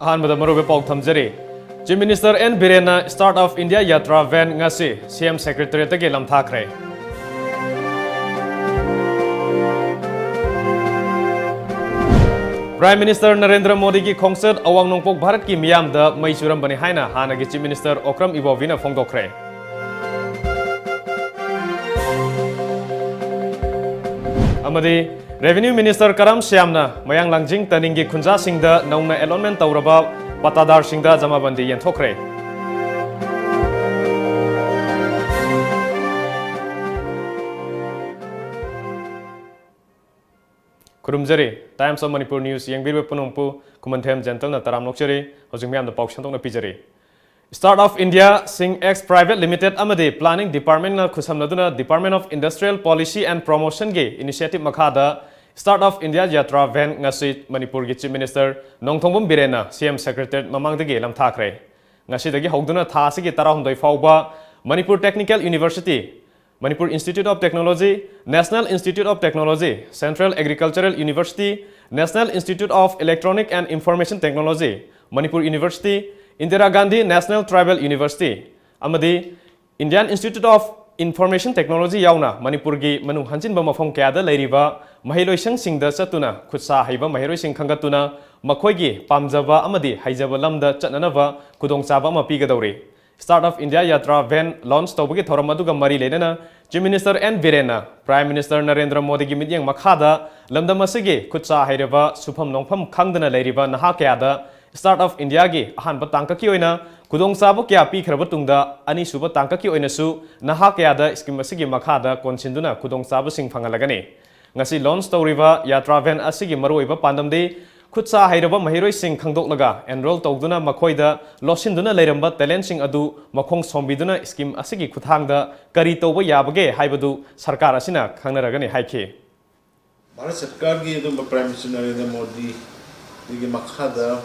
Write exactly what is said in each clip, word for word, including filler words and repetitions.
ꯑꯍꯥꯟꯕꯗ ꯃꯔꯨꯑꯣꯏꯕ ꯄꯥꯎ ꯊꯝꯖꯔꯤ꯫ Chief Minister N ꯕꯤꯔꯦꯟꯅ Start-up India Yatra Van ꯉꯁꯤ C M Secretariat-ꯇꯒꯤ ꯂꯝꯊꯥꯈ꯭ꯔꯦ꯫ Prime Minister Narendra ꯃꯣꯗꯤꯒꯤ ꯈꯣꯡꯆꯠ ꯑꯋꯥꯡ ꯅꯣꯡꯄꯣꯛ ꯚꯥꯔꯠꯀꯤ ꯃꯤꯌꯥꯝꯗ ꯃꯩ ꯆꯨꯔꯝꯕꯅꯤ ꯍꯥꯏꯅ ꯍꯥꯟꯅꯒꯤ Chief Minister ꯑꯣꯀ꯭ꯔꯝ ꯏꯕꯣꯕꯤꯅ ꯐꯣꯡꯗꯣꯛꯈ꯭ꯔꯦ꯫ ꯑꯃꯗꯤ Revenue Minister ꯀꯔꯝ ꯁ꯭ꯌꯥꯝꯅ ꯃꯌꯥꯡ ꯂꯥꯡꯖꯤꯡ ꯇꯅꯤꯡꯒꯤ ꯈꯨꯟꯖꯥꯁꯤꯡꯗ ꯅꯧꯅ allotment ꯇꯧꯔꯕ ꯄꯇꯥꯗꯥꯔꯁꯤꯡꯗ ꯖꯃꯥꯕꯟꯗꯤ ꯌꯦꯟꯊꯣꯛꯈ꯭ꯔꯦ꯫ ꯈꯨꯔꯨꯝꯖꯔꯤ꯫ Times of Manipur News ꯌꯦꯡꯕꯤꯔꯤꯕ ꯄꯨꯝꯅꯃꯛꯄꯨ ꯈꯨꯃꯟꯊꯦꯝ ꯖꯦꯟꯇꯜꯅ ꯇꯔꯥꯝ ꯑꯣꯛꯆꯔꯤ꯫ ꯍꯧꯖꯤꯛ ꯃꯤꯌꯥꯝꯗ ꯄꯥꯎ ꯁꯟꯗꯣꯛꯅ ꯄꯤꯖꯔꯤ꯫ Start-up India Sing X Private Limited ꯑꯃꯗꯤ Planning Department-ꯅ ꯈꯨꯠꯁꯝꯅꯗꯨꯅ Department of Industrial Policy and Promotion-ꯒꯤ initiative ꯃꯈꯥꯗ Start-up India Yatra Van ꯉꯁꯤ ꯃꯅꯤꯄꯨꯔꯒꯤ Chief Minister Nongthombam ꯕꯤꯔꯦꯟꯅ C M Secretariat ꯃꯃꯥꯡꯗꯒꯤ ꯂꯝꯊꯥꯈ꯭ꯔꯦ꯫ ꯉꯁꯤꯗꯒꯤ ꯍꯧꯗꯨꯅ ꯊꯥ ꯑꯁꯤꯒꯤ ꯇꯔꯥꯍꯨꯝꯗꯣꯏ ꯐꯥꯎꯕ Manipur Technical University, Manipur Institute of Technology, National Institute of Technology, Central Agricultural University, National Institute of Electronic and Information Technology, Manipur University, Indira Gandhi National Tribal University ꯑꯃꯗꯤ Indian Institute of Information Technology ꯌꯥꯎꯅ ꯃꯅꯤꯄꯨꯔꯒꯤ ꯃꯅꯨꯡ ꯍꯟꯖꯤꯟꯕ ꯃꯐꯝ ꯀꯌꯥꯗ ꯂꯩꯔꯤꯕ ꯃꯍꯩꯂꯣꯏꯁꯪꯁꯤꯡꯗ ꯆꯠꯇꯨꯅ ꯈꯨꯠ ꯁꯥ ꯍꯩꯕ ꯃꯍꯩꯔꯣꯏꯁꯤꯡ ꯈꯟꯒꯠꯇꯨꯅ ꯃꯈꯣꯏꯒꯤ ꯄꯥꯝꯖꯕ ꯑꯃꯗꯤ ꯍꯩꯖꯕ ꯂꯝꯗ ꯆꯠꯅꯅꯕ ꯈꯨꯗꯣꯡꯆꯥꯕ ꯑꯃ ꯄꯤꯒꯗꯧꯔꯤ꯫ Start-up India Yatra Van launch ꯇꯧꯕꯒꯤ ꯊꯧꯔꯝ ꯑꯗꯨꯒ ꯃꯔꯤ ꯂꯩꯅꯅ Chief Minister N ꯕꯤꯔꯦꯟꯅ Prime Minister Narendra ꯃꯣꯗꯤꯒꯤ ꯃꯤꯠꯌꯦꯡ ꯃꯈꯥꯗ ꯂꯝꯗꯝ ꯑꯁꯤꯒꯤ ꯈꯨꯠ ꯁꯥ ꯍꯩꯔꯕ ꯁꯨꯐꯝ ꯅꯣꯝꯐꯝ ꯈꯪꯗꯅ ꯂꯩꯔꯤꯕ ꯅꯍꯥ ꯀꯌꯥꯗ Start-up India-ꯒꯤ ꯑꯍꯥꯟꯕ ꯇꯥꯡꯀꯛꯀꯤ ꯑꯣꯏꯅ ꯈꯨꯗꯣꯡꯆꯥꯕ ꯀꯌꯥ ꯄꯤꯈ꯭ꯔꯕ ꯇꯨꯡꯗ ꯑꯅꯤꯁꯨꯕ ꯇꯥꯡꯀꯛꯀꯤ ꯑꯣꯏꯅꯁꯨ ꯅꯍꯥ ꯀꯌꯥꯗ scheme ꯑꯁꯤꯒꯤ ꯃꯈꯥꯗ ꯀꯣꯟꯁꯤꯟꯗꯨꯅ ꯈꯨꯗꯣꯡꯆꯥꯕꯁꯤꯡ ꯐꯪꯍꯜꯂꯒꯅꯤ꯫ ꯉꯁꯤ launch ꯇꯧꯔꯤꯕ Yatra Van ꯑꯁꯤꯒꯤ ꯃꯔꯨꯑꯣꯏꯕ ꯄꯥꯟꯗꯝꯗꯤ ꯈꯨꯠ ꯁꯥ ꯍꯩꯔꯕ ꯃꯍꯩꯔꯣꯏꯁꯤꯡ ꯈꯪꯗꯣꯛꯂꯒ enroll ꯇꯧꯗꯨꯅ ꯃꯈꯣꯏꯗ ꯂꯣꯠꯁꯤꯟꯗꯨꯅ ꯂꯩꯔꯝꯕ talent-ꯁꯤꯡ ꯑꯗꯨ ꯃꯈꯣꯡ ꯁꯣꯝꯕꯤꯗꯨꯅ scheme ꯑꯁꯤꯒꯤ ꯈꯨꯠꯊꯥꯡꯗ ꯀꯔꯤ ꯇꯧꯕ ꯌꯥꯕꯒꯦ ꯍꯥꯏꯕꯗꯨ ꯁꯔꯀꯥꯔ ꯑꯁꯤꯅ ꯈꯪꯅꯔꯒꯅꯤ ꯍꯥꯏꯈꯤ꯫ ꯚꯥꯔꯠ ꯁꯔꯀꯥꯔꯒꯤ ꯑꯗꯨꯝꯕ Prime Minister ꯅꯔꯦꯟꯗ꯭ꯔ ꯃꯣꯗꯤꯒꯤ ꯃꯈꯥꯗ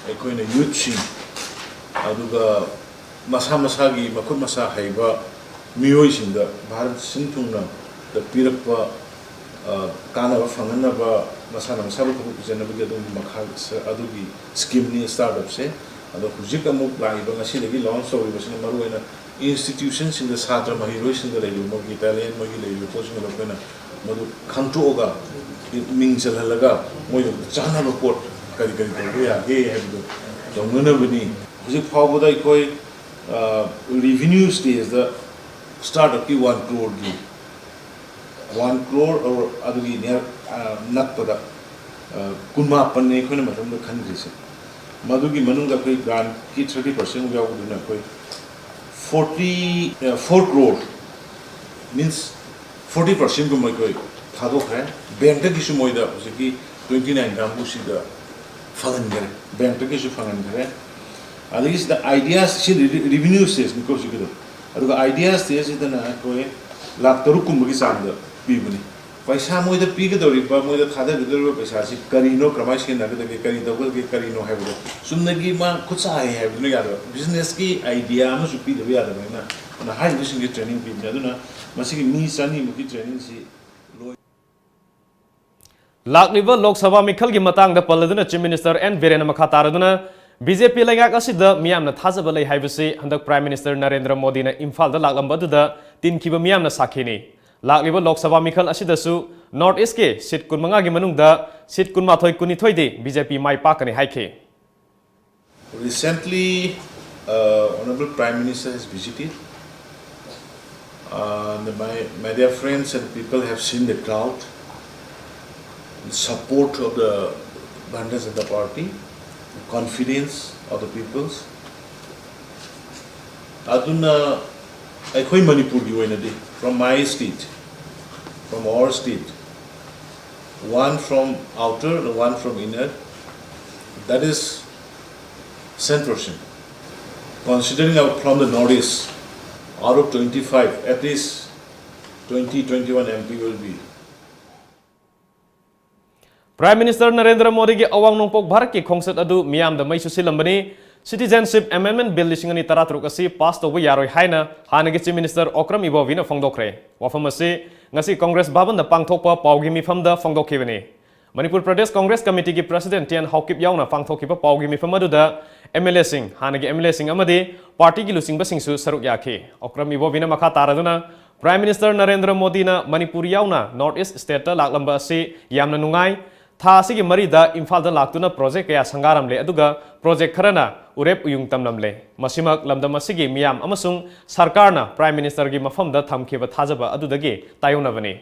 ꯑꯩꯈꯣꯏꯅ youth-ꯁꯤꯡ, ꯑꯗꯨꯒ ꯃꯁꯥ ꯃꯁꯥꯒꯤ ꯃꯈꯨꯠ ꯃꯁꯥ ꯍꯩꯕ ꯃꯤꯑꯣꯏꯁꯤꯡꯗ ꯚꯥꯔꯠ ꯁꯤꯟ ꯊꯨꯡꯅ ꯄꯤꯔꯛꯄ ꯀꯥꯟꯅꯕ ꯐꯪꯍꯟꯅꯕ, ꯃꯁꯥꯅ ꯃꯁꯥꯕꯨ ꯊꯕꯛ ꯄꯤꯖꯅꯕꯒꯤ ꯑꯗꯨꯒꯨꯝꯕ ꯃꯈꯜ ꯑꯗꯨꯒꯤ ꯁ꯭ꯀꯤꯝꯅꯤ ꯁ꯭ꯇꯥꯔꯠ ꯑꯞꯁꯦ꯫ ꯑꯗꯣ ꯍꯧꯖꯤꯛ ꯑꯃꯨꯛ ꯂꯥꯛꯏꯕ ꯉꯁꯤꯗꯒꯤ ꯂꯣꯟꯁ ꯇꯧꯔꯤꯕꯁꯤꯅ ꯃꯔꯨꯑꯣꯏꯅ ꯏꯟꯁꯇꯤꯇ꯭ꯌꯨꯁꯟꯁꯤꯡꯗ, ꯁꯥꯇ꯭ꯔ ꯃꯍꯩꯔꯣꯏꯁꯤꯡꯗ ꯂꯩꯔꯤꯕ ꯃꯣꯏꯒꯤ ꯇꯦꯂꯦꯟ, ꯃꯣꯏꯒꯤ ꯂꯩꯔꯤꯕ ꯄꯣꯠꯁꯤꯡ ꯑꯗꯣ ꯑꯩꯈꯣꯏꯅ ꯃꯗꯨ ꯈꯪꯗꯣꯛꯑꯒ ꯃꯤꯡ ꯆꯜꯍꯜꯂꯒ ꯃꯣꯏꯗ ꯆꯥꯅꯕ ꯄꯣꯠ ꯀꯔꯤ ꯀꯔꯤ ꯇꯧꯕ ꯌꯥꯒꯦ ꯍꯥꯏꯕꯗꯨ ꯇꯧꯅꯅꯕꯅꯤ꯫ ꯍꯧꯖꯤꯛ ꯐꯥꯎꯕꯗ ꯑꯩꯈꯣꯏ revenue ꯁ꯭ꯇꯦꯖꯇ start ꯑꯞꯀꯤ one ꯀ꯭ꯔꯣꯔꯒꯤ, one crore ꯑꯗꯨꯒꯤ ꯅꯛꯄꯗ ꯀꯨꯟꯃꯥꯄꯟꯅꯤ ꯑꯩꯈꯣꯏꯅ ꯃꯇꯝꯗ ꯈꯟꯈ꯭ꯔꯤꯁꯦ꯫ ꯃꯗꯨꯒꯤ ꯃꯅꯨꯡꯗ ꯑꯩꯈꯣꯏ ꯒ꯭ꯔꯥꯟꯠꯀꯤ ꯊꯥꯔꯇꯤ ꯄꯥꯔꯁꯦꯟ ꯌꯥꯎꯕꯗꯨꯅ ꯑꯩꯈꯣꯏ forty four crore, means forty ꯄꯥꯔꯁꯦꯟꯒꯨꯝꯕ ꯑꯩꯈꯣꯏ ꯊꯥꯗꯣꯛꯈ꯭ꯔꯦ꯫ ꯕꯦꯡꯛꯇꯒꯤꯁꯨ ꯃꯣꯏꯗ ꯍꯧꯖꯤꯛꯀꯤ ꯇ꯭ꯋꯦꯟꯇꯤ ꯅꯥꯏꯟ ꯀꯥꯡꯕꯨꯁꯤꯗ ꯐꯪꯍꯟꯈ꯭ꯔꯦ, ꯕꯦꯡꯛꯇꯒꯤꯁꯨ ꯐꯪꯍꯟꯈ꯭ꯔꯦ꯫ ꯑꯗꯒꯤ ꯁꯤꯗ ꯑꯥꯏꯗꯤꯌꯥꯁ, ꯁꯤ ꯔꯤꯚꯤꯅ꯭ꯌꯨ ꯁ꯭ꯇꯦꯖꯅꯤꯀꯣ ꯍꯧꯖꯤꯛꯀꯤꯗꯣ꯫ ꯑꯗꯨꯒ ꯑꯥꯏꯗꯤꯌꯥ ꯁ꯭ꯇꯦꯖꯁꯤꯗꯅ ꯑꯩꯈꯣꯏ ꯂꯥꯈ ꯇꯔꯨꯛ ꯀꯨꯝꯕꯒꯤ ꯆꯥꯡꯗ ꯄꯤꯕꯅꯤ꯫ ꯄꯩꯁꯥ ꯃꯣꯏꯗ ꯄꯤꯒꯗꯧꯔꯤꯕ, ꯃꯣꯏꯗ ꯊꯥꯗꯒꯗꯧꯔꯤꯕ ꯄꯩꯁꯥꯁꯤ ꯀꯔꯤꯅꯣ, ꯀꯔꯝꯍꯥꯏꯅ ꯁꯤꯖꯤꯟꯅꯒꯗꯒꯦ, ꯀꯔꯤ ꯇꯧꯒꯗꯒꯦ, ꯀꯔꯤꯅꯣ ꯍꯥꯏꯕꯗꯣ ꯆꯨꯝꯅꯒꯤ ꯃꯥ ꯈꯨꯠꯁꯥ ꯍꯩ ꯍꯥꯏꯕꯗꯨꯅ ꯌꯥꯗꯕ, ꯕꯤꯖꯤꯅꯦꯁꯀꯤ ꯑꯥꯏꯗꯤꯌꯥ ꯑꯃꯁꯨ ꯄꯤꯗꯕ ꯌꯥꯗꯕꯅꯤꯅ, ꯑꯗꯨꯅ ꯍꯥꯏꯔꯤꯕꯁꯤꯡꯁꯦ ꯇ꯭ꯔꯦꯅꯤꯡ ꯄꯤꯕꯅꯤ꯫ ꯑꯗꯨꯅ ꯃꯁꯤꯒꯤ ꯃꯤ ꯆꯅꯤꯃꯨꯛꯀꯤ ꯇ꯭ꯔꯦꯅꯤꯡꯁꯤ ꯂꯣꯏ꯫ ꯂꯥꯛꯂꯤꯕ ꯂꯣꯛ ꯁꯚꯥ ꯃꯤꯈꯜꯒꯤ ꯃꯇꯥꯡꯗ ꯄꯜꯂꯗꯨꯅ ꯆꯤꯐ ꯃꯤꯅꯤꯁꯇꯔ ꯑꯦꯟ ꯕꯤꯔꯦꯟꯅ ꯃꯈꯥ ꯇꯥꯔꯗꯨꯅ, ꯕꯤ ꯖꯦ ꯄꯤ ꯂꯩꯉꯥꯛ ꯑꯁꯤꯗ ꯃꯤꯌꯥꯝꯅ ꯊꯥꯖꯕ ꯂꯩ ꯍꯥꯏꯕꯁꯤ ꯍꯟꯗꯛ ꯄ꯭ꯔꯥꯏꯝ ꯃꯤꯅꯤꯁꯇꯔ ꯅꯔꯦꯟꯗ꯭ꯔ ꯃꯣꯗꯤꯅ ꯏꯝꯐꯥꯜꯗ ꯂꯥꯛꯂꯝꯕ ꯑꯗꯨꯗ ꯇꯤꯟꯈꯤꯕ ꯃꯤꯌꯥꯝꯅ ꯁꯥꯈꯤꯅꯤ꯫ ꯂꯥꯛꯂꯤꯕ ꯂꯣꯛ ꯁꯚꯥ ꯃꯤꯈꯜ ꯑꯁꯤꯗꯁꯨ ꯅꯣꯔꯠ ꯏꯁꯀꯤ ꯁꯤꯠ ꯀꯨꯟꯃꯉꯥꯒꯤ ꯃꯅꯨꯡꯗ ꯁꯤꯠ ꯀꯨꯟꯃꯥꯊꯣꯏ, ꯀꯨꯟꯅꯤꯊꯣꯏꯗꯤ ꯕꯤ ꯖꯦ ꯄꯤ ꯃꯥꯏ ꯄꯥꯛꯀꯅꯤ ꯍꯥꯏꯈꯤ꯫ Recently, uh, Honorable Prime Minister has visited. Uh, the, my, my dear friends and people have seen the crowd, the support of the Bharatiya Janata Party, the confidence of the peoples. ꯑꯗꯨꯅ ꯑꯩꯈꯣꯏ ꯃꯅꯤꯄꯨꯔꯒꯤ ꯑꯣꯏꯅꯗꯤ, from my state, from our state, one from outer, one from inner, that is ten percent. Considering our, from the northeast, out of twenty-five, at least twenty, twenty-one M P will be. Prime minister Narendra ꯃꯣꯗꯤꯒꯤ ꯑꯋꯥꯡ ꯅꯣꯡꯄꯣꯛ ꯚꯥꯔꯠꯀꯤ ꯈꯣꯡꯆꯠ ꯑꯗꯨ ꯃꯤꯌꯥꯝꯗ ꯃꯩ ꯆꯨꯁꯤꯜꯂꯝꯕꯅꯤ꯫ Citizenship Amendment Bill ꯂꯤꯁꯤꯡ ꯑꯅꯤ ꯇꯔꯥꯇꯔꯨꯛ ꯑꯁꯤ ꯄꯥꯁ ꯇꯧꯕ ꯌꯥꯔꯣꯏ ꯍꯥꯏꯅ ꯍꯥꯟꯅꯒꯤ Chief Minister ꯑꯣꯀ꯭ꯔꯝ ꯏꯕꯣꯕꯤꯅ ꯐꯣꯡꯗꯣꯛꯈ꯭ꯔꯦ꯫ ꯋꯥꯐꯝ ꯑꯁꯤ ꯉꯁꯤ ꯀꯪꯒ꯭ꯔꯦꯁ ꯚꯕꯟꯗ ꯄꯥꯡꯊꯣꯛꯄ ꯄꯥꯎꯒꯤ ꯃꯤꯐꯝꯗ ꯐꯣꯡꯗꯣꯛꯈꯤꯕꯅꯤ꯫ ꯃꯅꯤꯄꯨꯔ ꯄ꯭ꯔꯗꯦꯁ ꯀꯪꯒ꯭ꯔꯦꯁ ꯀꯃꯤꯇꯤꯒꯤ ꯄ꯭ꯔꯁꯤꯗꯦꯟ ꯇꯤ ꯑꯦꯟ ꯍꯥꯎꯀꯤꯞ ꯌꯥꯎꯅ ꯄꯥꯡꯊꯣꯛꯈꯤꯕ ꯄꯥꯎꯒꯤ ꯃꯤꯐꯝ ꯑꯗꯨꯗ ꯑꯦꯝ ꯑꯦꯜ ꯑꯦꯁꯤꯡ, ꯍꯥꯟꯅꯒꯤ ꯑꯦꯝ ꯑꯦꯜ ꯑꯦꯁꯤꯡ ꯑꯃꯗꯤ ꯄꯥꯔꯇꯤꯒꯤ ꯂꯨꯆꯤꯡꯕꯁꯤꯡꯁꯨ ꯁꯔꯨꯛ ꯌꯥꯈꯤ꯫ ꯑꯣꯀ꯭ꯔꯝ ꯏꯕꯣꯕꯤꯅ ꯃꯈꯥ ꯇꯥꯔꯗꯨꯅ, Prime Minister ꯅꯔꯦꯟꯗ꯭ꯔ ꯃꯣꯗꯤꯅ ꯃꯅꯤꯄꯨꯔ ꯌꯥꯎꯅ North East Stateꯇ ꯂꯥꯛꯂꯝꯕ ꯑꯁꯤ ꯌꯥꯝꯅ ꯅꯨꯡꯉꯥꯏ꯫ ꯊꯥ ꯑꯁꯤꯒꯤ ꯃꯔꯤꯗ ꯏꯝꯐꯥꯜꯗ ꯂꯥꯛꯇꯨꯅ ꯄ꯭ꯔꯣꯖꯦꯛ ꯀꯌꯥ ꯁꯪꯒꯥꯔꯝꯂꯦ, ꯑꯗꯨꯒ ꯄ꯭ꯔꯣꯖꯦꯛ ꯈꯔꯅ ꯎꯔꯦꯞ ꯎꯌꯨꯡ ꯇꯝꯂꯝꯂꯦ꯫ ꯃꯁꯤꯃꯛ ꯂꯝꯗꯝ ꯑꯁꯤꯒꯤ ꯃꯤꯌꯥꯝ ꯑꯃꯁꯨꯡ ꯁꯔꯀꯥꯔꯅ Prime Ministerꯒꯤ ꯃꯐꯝꯗ ꯊꯝꯈꯤꯕ ꯊꯥꯖꯕ ꯑꯗꯨꯗꯒꯤ ꯇꯥꯏꯑꯣꯟꯅꯕꯅꯤ꯫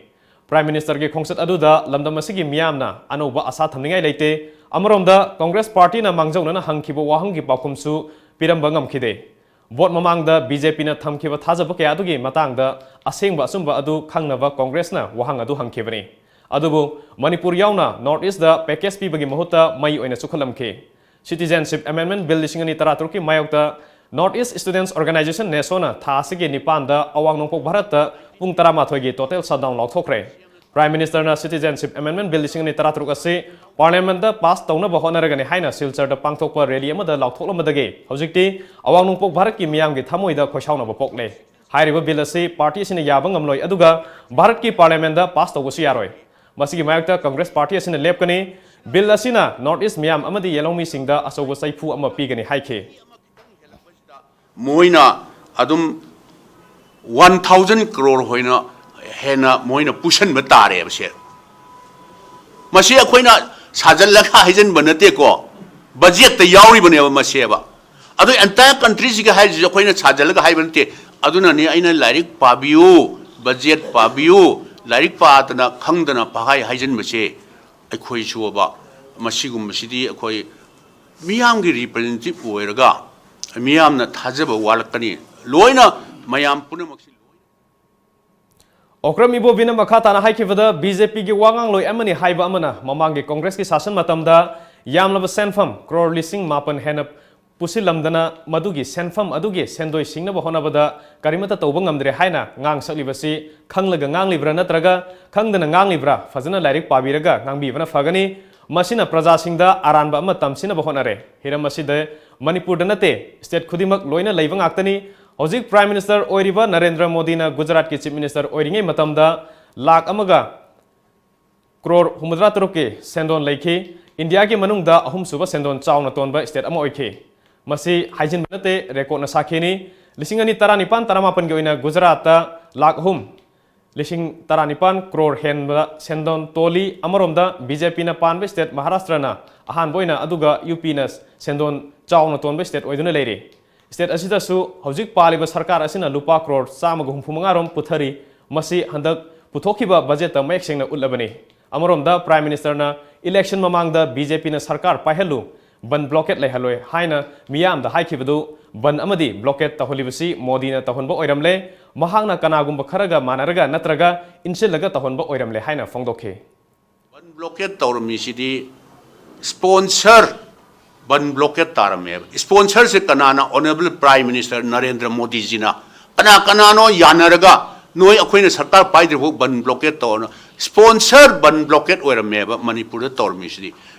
Prime Ministerꯒꯤ ꯈꯣꯡꯆꯠ ꯑꯗꯨꯗ ꯂꯝꯗꯝ ꯑꯁꯤꯒꯤ ꯃꯤꯌꯥꯝꯅ ꯑꯅꯧꯕ ꯑꯁꯥ ꯊꯝꯅꯤꯡꯉꯥꯏ ꯂꯩꯇꯦ꯫ ꯑꯃꯔꯣꯝꯗ, ꯀꯪꯒ꯭ꯔꯦꯁ ꯄꯥꯔꯇꯤꯅ ꯃꯥꯡꯖꯧꯅꯅ ꯍꯪꯈꯤꯕ ꯋꯥꯍꯪꯒꯤ ꯄꯥꯎꯈꯨꯝꯁꯨ ꯄꯤꯔꯝꯕ ꯉꯝꯈꯤꯗꯦ꯫ ꯚꯣꯠ ꯃꯃꯥꯡꯗ ꯕꯤ ꯖꯦ ꯄꯤꯅ ꯊꯝꯈꯤꯕ ꯊꯥꯖꯕ ꯀꯌꯥ ꯑꯗꯨꯒꯤ ꯃꯇꯥꯡꯗ ꯑꯁꯦꯡꯕ ꯑꯆꯨꯝꯕ ꯑꯗꯨ ꯈꯪꯅꯕ ꯀꯪꯒ꯭ꯔꯦꯁꯅ ꯋꯥꯍꯪ ꯑꯗꯨ ꯍꯪꯈꯤꯕꯅꯤ꯫ ꯑꯗꯨꯕꯨ ꯃꯅꯤꯄꯨꯔ ꯌꯥꯎꯅ North Eastꯇ package ꯄꯤꯕꯒꯤ ꯃꯍꯨꯠꯇ ꯃꯩ ꯑꯣꯏꯅ ꯆꯨꯈꯠꯂꯝꯈꯤ꯫ Citizenship Amendment Bill ꯂꯤꯁꯤꯡ ꯑꯅꯤ ꯇꯔꯥꯇꯔꯨꯛꯀꯤ ꯃꯥꯌꯣꯛꯇ North East Students Organisation, NESOꯅ ꯊꯥ ꯑꯁꯤꯒꯤ ꯅꯤꯄꯥꯟꯗ ꯑꯋꯥꯡ ꯅꯣꯡꯄꯣꯛ ꯚꯥꯔꯠꯇ ꯄꯨꯡ ꯇꯔꯥꯃꯥꯊꯣꯏꯒꯤ total shutdown ꯂꯥꯎꯊꯣꯛꯈ꯭ꯔꯦ꯫ Prime Ministerꯅ Citizenship Amendment Bill ꯂꯤꯁꯤꯡ ꯑꯅꯤ ꯇꯔꯥꯇꯔꯨꯛ ꯑꯁꯤ Parliamentꯇ pass ꯇꯧꯅꯕ ꯍꯣꯠꯅꯔꯒꯅꯤ ꯍꯥꯏꯅ ꯁꯤꯜꯆꯔꯗ ꯄꯥꯡꯊꯣꯛꯄ rally ꯑꯃꯗ ꯂꯥꯎꯊꯣꯛꯂꯝꯕꯗꯒꯤ ꯍꯧꯖꯤꯛꯇꯤ ꯑꯋꯥꯡ ꯅꯣꯡꯄꯣꯛ ꯚꯥꯔꯠꯀꯤ ꯃꯤꯌꯥꯝꯒꯤ ꯊꯃꯣꯏꯗ ꯈꯣꯏꯁꯥꯎꯅꯕ ꯄꯣꯛꯂꯦ꯫ ꯍꯥꯏꯔꯤꯕ bill ꯑꯁꯤ party ꯑꯁꯤꯅ ꯌꯥꯕ ꯉꯝꯂꯣꯏ, ꯑꯗꯨꯒ ꯚꯥꯔꯠꯀꯤ Parliamentꯇ pass ꯇꯧꯕꯁꯨ ꯌꯥꯔꯣꯏ꯫ ꯃꯁꯤꯒꯤ ꯃꯥꯌꯣꯛꯇ ꯀꯪꯒ꯭ꯔꯦꯁ ꯄꯥꯔꯇꯤ ꯑꯁꯤꯅ ꯂꯦꯞꯀꯅꯤ꯫ Bill ꯑꯁꯤꯅ North East ꯃꯤꯌꯥꯝ ꯑꯃꯗꯤ ꯌꯦꯜꯍꯧꯃꯤꯁꯤꯡꯗ ꯑꯆꯧꯕ ꯆꯩꯐꯨ ꯑꯃ ꯄꯤꯒꯅꯤ ꯍꯥꯏꯈꯤ꯫ ꯃꯣꯏꯅ ꯑꯗꯨꯝ ꯋꯥꯟ ꯊꯥꯎꯖꯟ ꯀ꯭ꯔꯣꯔ ꯍꯣꯏꯅ ꯍꯦꯟꯅ ꯃꯣꯏꯅ ꯄꯨꯁꯟꯕ ꯇꯥꯔꯦꯕ ꯁꯦ꯫ ꯃꯁꯤ ꯑꯩꯈꯣꯏꯅ ꯁꯥꯖꯜꯂꯒ ꯍꯥꯏꯖꯟꯕ ꯅꯠꯇꯦꯀꯣ, ꯕꯖꯦꯠꯇ ꯌꯥꯎꯔꯤꯕꯅꯦꯕ ꯃꯁꯦꯕ꯫ ꯑꯗꯨ entire countryꯁꯤꯒꯤ ꯍꯥꯏꯔꯤꯁꯤꯁꯨ ꯑꯩꯈꯣꯏꯅ ꯁꯥꯖꯜꯂꯒ ꯍꯥꯏꯕ ꯅꯠꯇꯦ꯫ ꯑꯗꯨꯅꯅꯤ ꯑꯩꯅ ꯂꯥꯏꯔꯤꯛ ꯄꯥꯕꯤꯌꯨ, ꯕꯖꯦꯠ ꯄꯥꯕꯤꯌꯨ, ꯂꯥꯏꯔꯤꯛ ꯄꯥꯗꯅ ꯈꯪꯗꯅ ꯄꯍꯥꯏ ꯍꯥꯏꯖꯟꯕꯁꯦ ꯑꯩꯈꯣꯏꯁꯨꯕ ꯃꯁꯤꯒꯨꯝꯕꯁꯤꯗꯤ ꯑꯩꯈꯣꯏ ꯃꯤꯌꯥꯝꯒꯤ representative ꯑꯣꯏꯔꯒ ꯃꯤꯌꯥꯝꯅ ꯊꯥꯖꯕ ꯋꯥꯠꯂꯛꯀꯅꯤ꯫ ꯂꯣꯏꯅ ꯃꯌꯥꯝ ꯄꯨꯝꯅꯃꯛꯁꯤ ꯑꯣꯀ꯭ꯔꯝ ꯏꯕꯣꯕꯤꯅ ꯃꯈꯥ ꯇꯥꯅ ꯍꯥꯏꯈꯤꯕꯗ, ꯕꯤ ꯖꯦ ꯄꯤꯒꯤ ꯋꯥ ꯉꯥꯡꯂꯣꯏ ꯑꯃꯅꯤ ꯍꯥꯏꯕ ꯑꯃꯅ ꯃꯃꯥꯡꯒꯤ ꯀꯪꯒ꯭ꯔꯦꯁꯀꯤ ꯁꯥꯁꯟ ꯃꯇꯝꯗ ꯌꯥꯝꯂꯕ ꯁꯦꯟꯐꯝ ꯀ꯭ꯔꯣꯔ ꯂꯤꯁꯤꯡ ꯃꯥꯄꯟ ꯍꯦꯟꯅ ꯄꯨꯁꯤꯜꯂꯝꯗꯅ ꯃꯗꯨꯒꯤ ꯁꯦꯟꯐꯝ ꯑꯗꯨꯒꯤ ꯁꯦꯟꯗꯣꯏ ꯁꯤꯡꯅꯕ ꯍꯣꯠꯅꯕꯗ ꯀꯔꯤꯃꯠꯇ ꯇꯧꯕ ꯉꯝꯗ꯭ꯔꯦ ꯍꯥꯏꯅ ꯉꯥꯡ ꯁꯛꯂꯤꯕꯁꯤ ꯈꯪꯂꯒ ꯉꯥꯡꯂꯤꯕ꯭ꯔꯥ ꯅꯠꯇ꯭ꯔꯒ ꯈꯪꯗꯅ ꯉꯥꯡꯂꯤꯕ꯭ꯔꯥ? ꯐꯖꯅ ꯂꯥꯏꯔꯤꯛ ꯄꯥꯕꯤꯔꯒ ꯉꯥꯡꯕꯤꯕꯅ ꯐꯒꯅꯤ꯫ ꯃꯁꯤꯅ ꯄ꯭ꯔꯖꯥꯁꯤꯡꯗ ꯑꯔꯥꯟꯕ ꯑꯃ ꯇꯝꯁꯤꯟꯅꯕ ꯍꯣꯠꯅꯔꯦ꯫ ꯍꯤꯔꯝ ꯑꯁꯤꯗ ꯃꯅꯤꯄꯨꯔꯗ ꯅꯠꯇꯦ, state ꯈꯨꯗꯤꯡꯃꯛ ꯂꯣꯏꯅ ꯂꯩꯕ ꯉꯥꯛꯇꯅꯤ꯫ ꯍꯧꯖꯤꯛ Prime Minister ꯑꯣꯏꯔꯤꯕ ꯅꯔꯦꯟꯗ꯭ꯔ ꯃꯣꯗꯤꯅ ꯒꯨꯖꯔꯥꯠꯀꯤ Chief Minister ꯑꯣꯏꯔꯤꯉꯩ ꯃꯇꯝꯗ ꯂꯥꯈ ꯑꯃꯒ ꯀ꯭ꯔꯣꯔ ꯍꯨꯝꯐꯨꯇꯔꯥ ꯇꯔꯨꯛꯀꯤ ꯁꯦꯟꯗꯣꯟ ꯂꯩꯈꯤ꯫ ꯏꯟꯗꯤꯌꯥꯒꯤ ꯃꯅꯨꯡꯗ ꯑꯍꯨꯝꯁꯨꯕ ꯁꯦꯟꯗꯣꯟ ꯆꯥꯎꯅ ꯇꯣꯟꯕ state ꯑꯃ ꯑꯣꯏꯈꯤ꯫ ꯃꯁꯤ ꯍꯥꯏꯖꯤꯟꯕ ꯅꯠꯇꯦ, record ꯅ ꯁꯥꯈꯤꯅꯤ꯫ ꯂꯤꯁꯤꯡ ꯑꯅꯤ ꯇꯔꯥꯅꯤꯄꯥꯟ ꯇꯔꯥꯃꯥꯄꯟꯒꯤ ꯑꯣꯏꯅ ꯒꯨꯖꯔꯥꯠꯇ ꯂꯥꯈ ꯑꯍꯨꯝ, ꯂꯤꯁꯤꯡ ꯇꯔꯥꯅꯤꯄꯥꯟ ꯀ꯭ꯔꯣꯔ ꯍꯦꯟꯕ ꯁꯦꯟꯗꯣꯟ ꯇꯣꯜꯂꯤ꯫ ꯑꯃꯔꯣꯝꯗ BJP ꯅ ꯄꯥꯟꯕ state ꯃꯍꯥꯔꯥꯁꯇ꯭ꯔꯅ ꯑꯍꯥꯟꯕ ꯑꯣꯏꯅ, ꯑꯗꯨꯒ UP ꯅ ꯁꯦꯟꯗꯣꯟ ꯆꯥꯎꯅ ꯇꯣꯟꯕ state ꯑꯣꯏꯗꯨꯅ ꯂꯩꯔꯤ꯫ State ꯑꯁꯤꯗꯁꯨ ꯍꯧꯖꯤꯛ ꯄꯥꯜꯂꯤꯕ ꯁꯔꯀꯥꯔ ꯑꯁꯤꯅ ꯂꯨꯄꯥ ꯀ꯭ꯔꯣꯔ ꯆꯥꯝꯃꯒ ꯍꯨꯝꯐꯨ ꯃꯉꯥ ꯔꯣꯝ ꯄꯨꯊꯔꯤ꯫ ꯃꯁꯤ ꯍꯟꯗꯛ ꯄꯨꯊꯣꯛꯈꯤꯕ budget ꯇ ꯃꯌꯦꯛ ꯁꯦꯡꯅ ꯎꯠꯂꯕꯅꯤ꯫ ꯑꯃꯔꯣꯝꯗ Prime Minister ꯅ election ꯃꯃꯥꯡꯗ BJP ꯅ ꯁꯔꯀꯥꯔ ꯄꯥꯏꯍꯜꯂꯨ, ꯕꯟ blockade ꯂꯩꯍꯜꯂꯣꯏ ꯍꯥꯏꯅ ꯃꯤꯌꯥꯝꯗ ꯍꯥꯏꯈꯤꯕꯗꯨ ꯕꯟ ꯑꯃꯗꯤ blockade ꯇꯧꯍꯜꯂꯤꯕꯁꯤ ꯃꯣꯗꯤꯅ ꯇꯧꯍꯟꯕ ꯑꯣꯏꯔꯝꯂꯦ꯫ ꯃꯍꯥꯛꯅ ꯀꯅꯥꯒꯨꯝꯕ ꯈꯔꯒ ꯃꯥꯟꯅꯔꯒ ꯅꯠꯇ꯭ꯔꯒ ꯏꯟꯁꯤꯜꯂꯒ ꯇꯧꯍꯟꯕ ꯑꯣꯏꯔꯝꯂꯦ ꯍꯥꯏꯅ ꯐꯣꯡꯗꯣꯛꯈꯤ꯫ ꯕꯟ blockade ꯇꯧꯔꯝꯃꯤꯁꯤꯗꯤ sponsor ꯕꯟ blockade ꯇꯥꯔꯝꯃꯦꯕ꯫ Sponsor ꯁꯦ ꯀꯅꯥꯅ? Honourable Prime Minister Narendra ꯃꯣꯗꯤꯖꯤꯅ꯫ ꯀꯅꯥ ꯀꯅꯥꯅꯣ ꯌꯥꯅꯔꯒ ꯅꯣꯏ ꯑꯩꯈꯣꯏꯅ ꯁꯔꯀꯥꯔ ꯄꯥꯏꯗ꯭ꯔꯤꯐꯥꯎ ꯕꯟ blockade ꯇꯧꯔꯅ sponsor ꯕꯟ blockade ꯑꯣꯏꯔꯝꯃꯦꯕ ꯃꯅꯤꯄꯨꯔꯗ ꯇꯧꯔꯝꯃꯤꯁꯤꯗꯤ꯫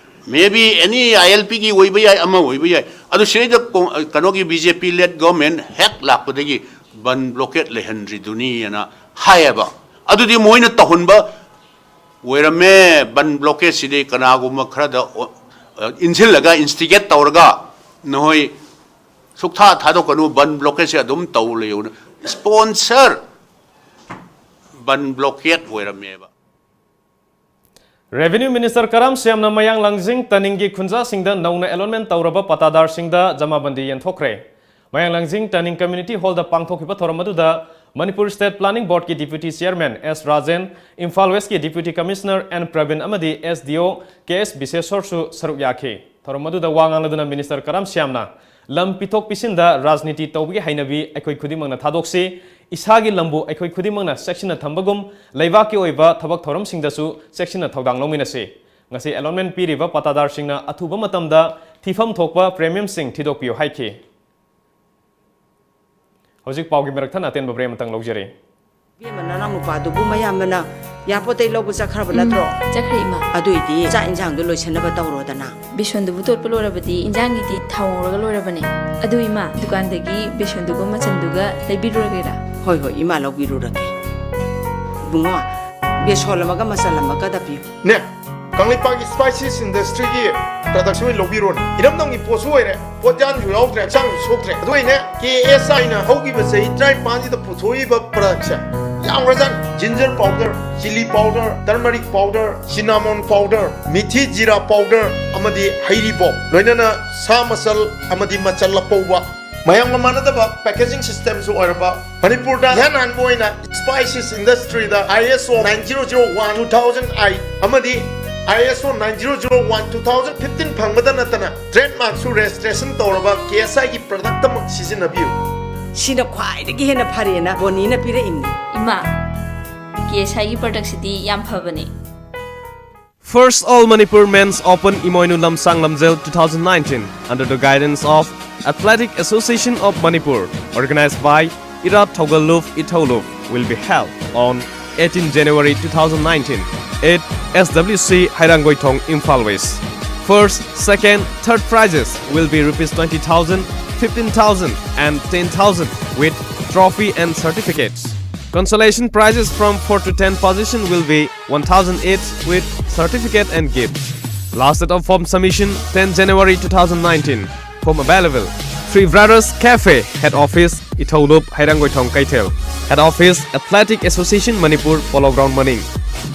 Maybe any ILP ꯒꯤ ꯑꯣꯏꯕ ꯌꯥꯏ, ꯑꯃ ꯑꯣꯏꯕ ꯌꯥꯏ꯫ ꯑꯗꯨ ꯁꯤꯗꯩꯗ ꯀꯣ-, ꯀꯩꯅꯣꯒꯤ BJP led government ꯍꯦꯛ ꯂꯥꯛꯄꯗꯒꯤ ꯕꯟ blockade ꯂꯩꯍꯟꯗ꯭ꯔꯤꯗꯨꯅꯤꯅ ꯍꯥꯏꯌꯦꯕ꯫ ꯑꯗꯨꯗꯤ ꯃꯣꯏꯅ ꯇꯧꯍꯟꯕ ꯑꯣꯏꯔꯝꯃꯦ꯫ ꯕꯟ blockade ꯁꯤꯗꯤ ꯀꯅꯥꯒꯨꯝꯕ ꯈꯔꯗ ꯑꯣ-, ꯑ, ꯏꯟꯁꯤꯜꯂꯒ instigate ꯇꯧꯔꯒ ꯅꯈꯣꯏ ꯁꯨꯛꯊꯥ ꯊꯥꯗꯣꯛꯀꯅꯨ, ꯕꯟ blockade ꯁꯦ ꯑꯗꯨꯝ ꯇꯧ ꯂꯩꯌꯨꯅ sponsor ꯕꯟ blockade ꯑꯣꯏꯔꯝꯃꯦꯕ꯫ Revenue Minister ꯀꯔꯥꯝ ꯁ꯭ꯌꯥꯝꯅ ꯃꯌꯥꯡ ꯂꯥꯡꯖꯤꯡ ꯇꯅꯤꯡꯒꯤ ꯈꯨꯟꯖꯥꯁꯤꯡꯗ ꯅꯧꯅ allotment ꯇꯧꯔꯕ ꯄꯇꯥꯗꯥꯔꯁꯤꯡꯗ ꯖꯃꯥꯕꯟꯗꯤ ꯌꯦꯟꯊꯣꯛꯈ꯭ꯔꯦ꯫ ꯃꯌꯥꯡ ꯂꯥꯡꯖꯤꯡ ꯇꯅꯤꯡ community hall ꯗ ꯄꯥꯡꯊꯣꯛꯈꯤꯕ ꯊꯧꯔꯝ ꯑꯗꯨꯗ ꯃꯅꯤꯄꯨꯔ State Planning Board ꯀꯤ Deputy Chairman ꯑꯦꯁ ꯔꯥꯖꯦꯟ, ꯏꯝꯐꯥꯜ West ꯀꯤ Deputy Commissioner ꯑꯦꯟ ꯄ꯭ꯔꯕꯤꯟ ꯑꯃꯗꯤ SDO ꯀꯦ ꯑꯦꯁ ꯕꯤꯁꯦꯁꯣꯔꯁꯨ ꯁꯔꯨꯛ ꯌꯥꯈꯤ꯫ ꯊꯧꯔꯝ ꯑꯗꯨꯗ ꯋꯥ ꯉꯥꯡꯂꯗꯨꯅ Minister ꯀꯔꯥꯝ ꯁ꯭ꯌꯥꯝꯅ ꯂꯝ ꯄꯤꯊꯣꯛ ꯄꯤꯁꯤꯟꯗ ꯔꯥꯖꯅꯤꯇꯤ ꯇꯧꯕꯒꯤ ꯍꯩꯅꯕꯤ ꯑꯩꯈꯣꯏ ꯈꯨꯗꯤꯡꯃꯛꯅ ꯊꯥꯗꯣꯛꯁꯤ, ꯏꯁꯥꯒꯤ ꯂꯝꯕꯨ ꯑꯩꯈꯣꯏ ꯈꯨꯗꯤꯡꯃꯛꯅ ꯆꯦꯛꯁꯤꯟꯅ ꯊꯝꯕꯒꯨꯝ ꯂꯩꯕꯥꯛꯀꯤ ꯑꯣꯏꯕ ꯊꯕꯛ ꯊꯧꯔꯝꯁꯤꯡꯗꯁꯨ ꯆꯦꯛꯁꯤꯟꯅ ꯊꯧꯗꯥꯡ ꯂꯧꯃꯤꯟꯅꯁꯤ꯫ ꯉꯁꯤ allotment ꯄꯤꯔꯤꯕ ꯄꯇꯥꯗꯥꯔꯁꯤꯡꯅ ꯑꯊꯨꯕ ꯃꯇꯝꯗ ꯊꯤꯐꯝ ꯊꯣꯛꯄ premium ꯁꯤꯡ ꯊꯤꯗꯣꯛꯄꯤꯌꯨ ꯍꯥꯏꯈꯤ꯫ ꯍꯧꯖꯤꯛ ꯄꯥꯎꯒꯤ ꯃꯔꯛ ꯊꯠꯅ ꯑꯇꯦꯟꯕ break ꯑꯃꯇꯪ ꯂꯧꯖꯔꯤ꯫ ꯏꯕꯦꯝꯃ, ꯅꯅꯥꯎ ꯅꯨꯄꯥꯗꯨꯕꯨ ꯃꯌꯥꯝꯕꯅ ꯌꯥꯄꯣꯠꯇꯩ ꯂꯧꯕ ꯆꯠꯈ꯭ꯔꯕ ꯅꯠꯇ꯭ꯔꯣ? ꯆꯠꯈ꯭ꯔꯦ, ꯏꯃꯥ꯫ ꯑꯗꯨꯏꯗꯤ ꯆꯥꯛ ꯏꯟꯁꯥꯡꯗꯣ ꯂꯣꯏꯁꯤꯟꯅꯕ ꯇꯧꯔꯣꯗꯅ꯫ ꯕꯦꯁꯣꯟꯗꯨꯕꯨ ꯇꯣꯠꯄ ꯂꯣꯏꯔꯕꯗꯤ ꯏꯟꯖꯥꯡꯒꯤꯗꯤ ꯊꯥꯎ ꯉꯧꯔꯒ ꯂꯣꯏꯔꯕꯅꯦ꯫ ꯑꯗꯨ, ꯏꯃꯥ, ꯗꯨꯀꯥꯟꯗꯒꯤ ꯕꯦꯁꯣꯟꯗꯨꯒ ꯃꯆꯟꯗꯨꯒ ꯂꯩꯕꯤꯔꯨꯔꯒꯦꯔꯥ? ꯍꯣꯏ, ꯍꯣꯏ, ꯏꯃꯥ ꯂꯧꯕꯤꯔꯨꯔꯒꯦ꯫ ꯏꯕꯨꯡꯉꯣ, ꯕꯦꯁꯣꯟ ꯑꯃꯒ ꯃꯆꯜ ꯑꯃꯒꯗ ꯄꯤꯌꯨ꯫ ꯅꯦ, ꯀꯪꯂꯩꯄꯥꯛꯀꯤ ꯁ꯭ꯄꯥꯏꯁꯤꯁ ꯏꯟꯗꯁꯇ꯭ꯔꯤꯒꯤ ꯄ꯭ꯔꯗꯛꯁꯦ ꯑꯣꯏꯅ ꯂꯧꯕꯤꯔꯣꯅꯦ꯫ ꯏꯔꯝꯗꯝꯒꯤ ꯄꯣꯠꯁꯨ ꯑꯣꯏꯔꯦ, ꯄꯣꯠꯌꯥꯟꯁꯨ ꯌꯥꯎꯗ꯭ꯔꯦ, ꯍꯛꯆꯥꯡꯁꯨ ꯁꯣꯛꯇ꯭ꯔꯦ꯫ ꯑꯗꯨ ꯑꯩꯅꯦ, ꯀꯦ ꯑꯦꯁ ꯑꯥꯏꯅ ꯍꯧꯈꯤꯕ ꯆꯍꯤ ꯇꯔꯥꯅꯤꯄꯥꯟꯁꯤꯗ ꯄꯨꯊꯣꯛꯏꯕ ꯄ꯭ꯔꯗꯛꯁꯦ ꯌꯥꯝꯈ꯭ꯔꯖꯥꯠꯅꯤ꯫ Ginger powder, chilli powder, turmeric powder, cinnamon powder, methi jeera powder ꯑꯃꯗꯤ ꯍꯩꯔꯤꯕꯣꯞ, ꯂꯣꯏꯅꯅ ꯁꯥ ꯃꯆꯜ ꯑꯃꯗꯤ ꯃꯆꯜ ꯑꯄꯧꯕ꯫ ꯃꯌꯥꯝꯒ ꯃꯥꯟꯅꯗꯕ ꯄꯦꯀꯦꯖꯤꯡ ꯁꯤꯁꯇꯦꯝꯁꯨ ꯑꯣꯏꯔꯕ, ꯃꯅꯤꯄꯨꯔꯗ ꯏꯍꯥꯟ ꯍꯥꯟꯕ ꯑꯣꯏꯅ ꯁ꯭ꯄꯥꯏꯁꯤꯁ ꯏꯟꯗꯁꯇ꯭ꯔꯤꯗ ꯑꯥꯏ ꯑꯦꯁ ꯑꯣ nine zero zero one two thousand eight ꯑꯃꯗꯤ ꯑꯥꯏ ꯑꯦꯁ ꯑꯣ nine zero zero one two thousand fifteen ꯐꯪꯕꯗ ꯅꯠꯇꯅ ꯇ꯭ꯔꯦꯗꯃꯥꯔꯛꯁꯨ ꯔꯦꯖꯤꯁꯇ꯭ꯔꯦꯁꯟ ꯇꯧꯔꯕ ꯀꯦ ꯑꯦꯁ ꯑꯥꯏꯒꯤ ꯄ꯭ꯔꯗꯛꯇꯃꯛ ꯁꯤꯖꯤꯟꯅꯕꯤꯌꯨ꯫ ꯁꯤꯅ ꯈ꯭ꯋꯥꯏꯗꯒꯤ ꯍꯦꯟꯅ ꯐꯔꯦꯅ ꯕꯣꯅꯤꯅ ꯄꯤꯔꯛꯏꯅꯤ꯫ ꯏꯃꯥ, ꯀꯦ ꯑꯦꯁ ꯑꯥꯏꯒꯤ ꯄ꯭ꯔꯗꯛꯁꯤꯗꯤ ꯌꯥꯝ ꯐꯕꯅꯦ꯫ First All Manipur Men's Open Imoinu Lamsang Lamjel two thousand nineteen under the guidance of Athletic Association of Manipur, organized by Irat Thogaluf Ithauluf, will be held on eighteen January two thousand nineteen at S W C Hairangoithong, Imphal West. First, second, third prizes will be rupees twenty thousand, fifteen thousand and ten thousand with trophy and certificates. Consolation prizes from four to ten position will be one thousand each with certificate and gift. Last date of form submission, ten January two thousand nineteen. Form available. Three Brothers Cafe, Head Office, Ithaulup, Hairangoithong, Kaithel. Head Office, Athletic Association Manipur, Polo Ground Maning.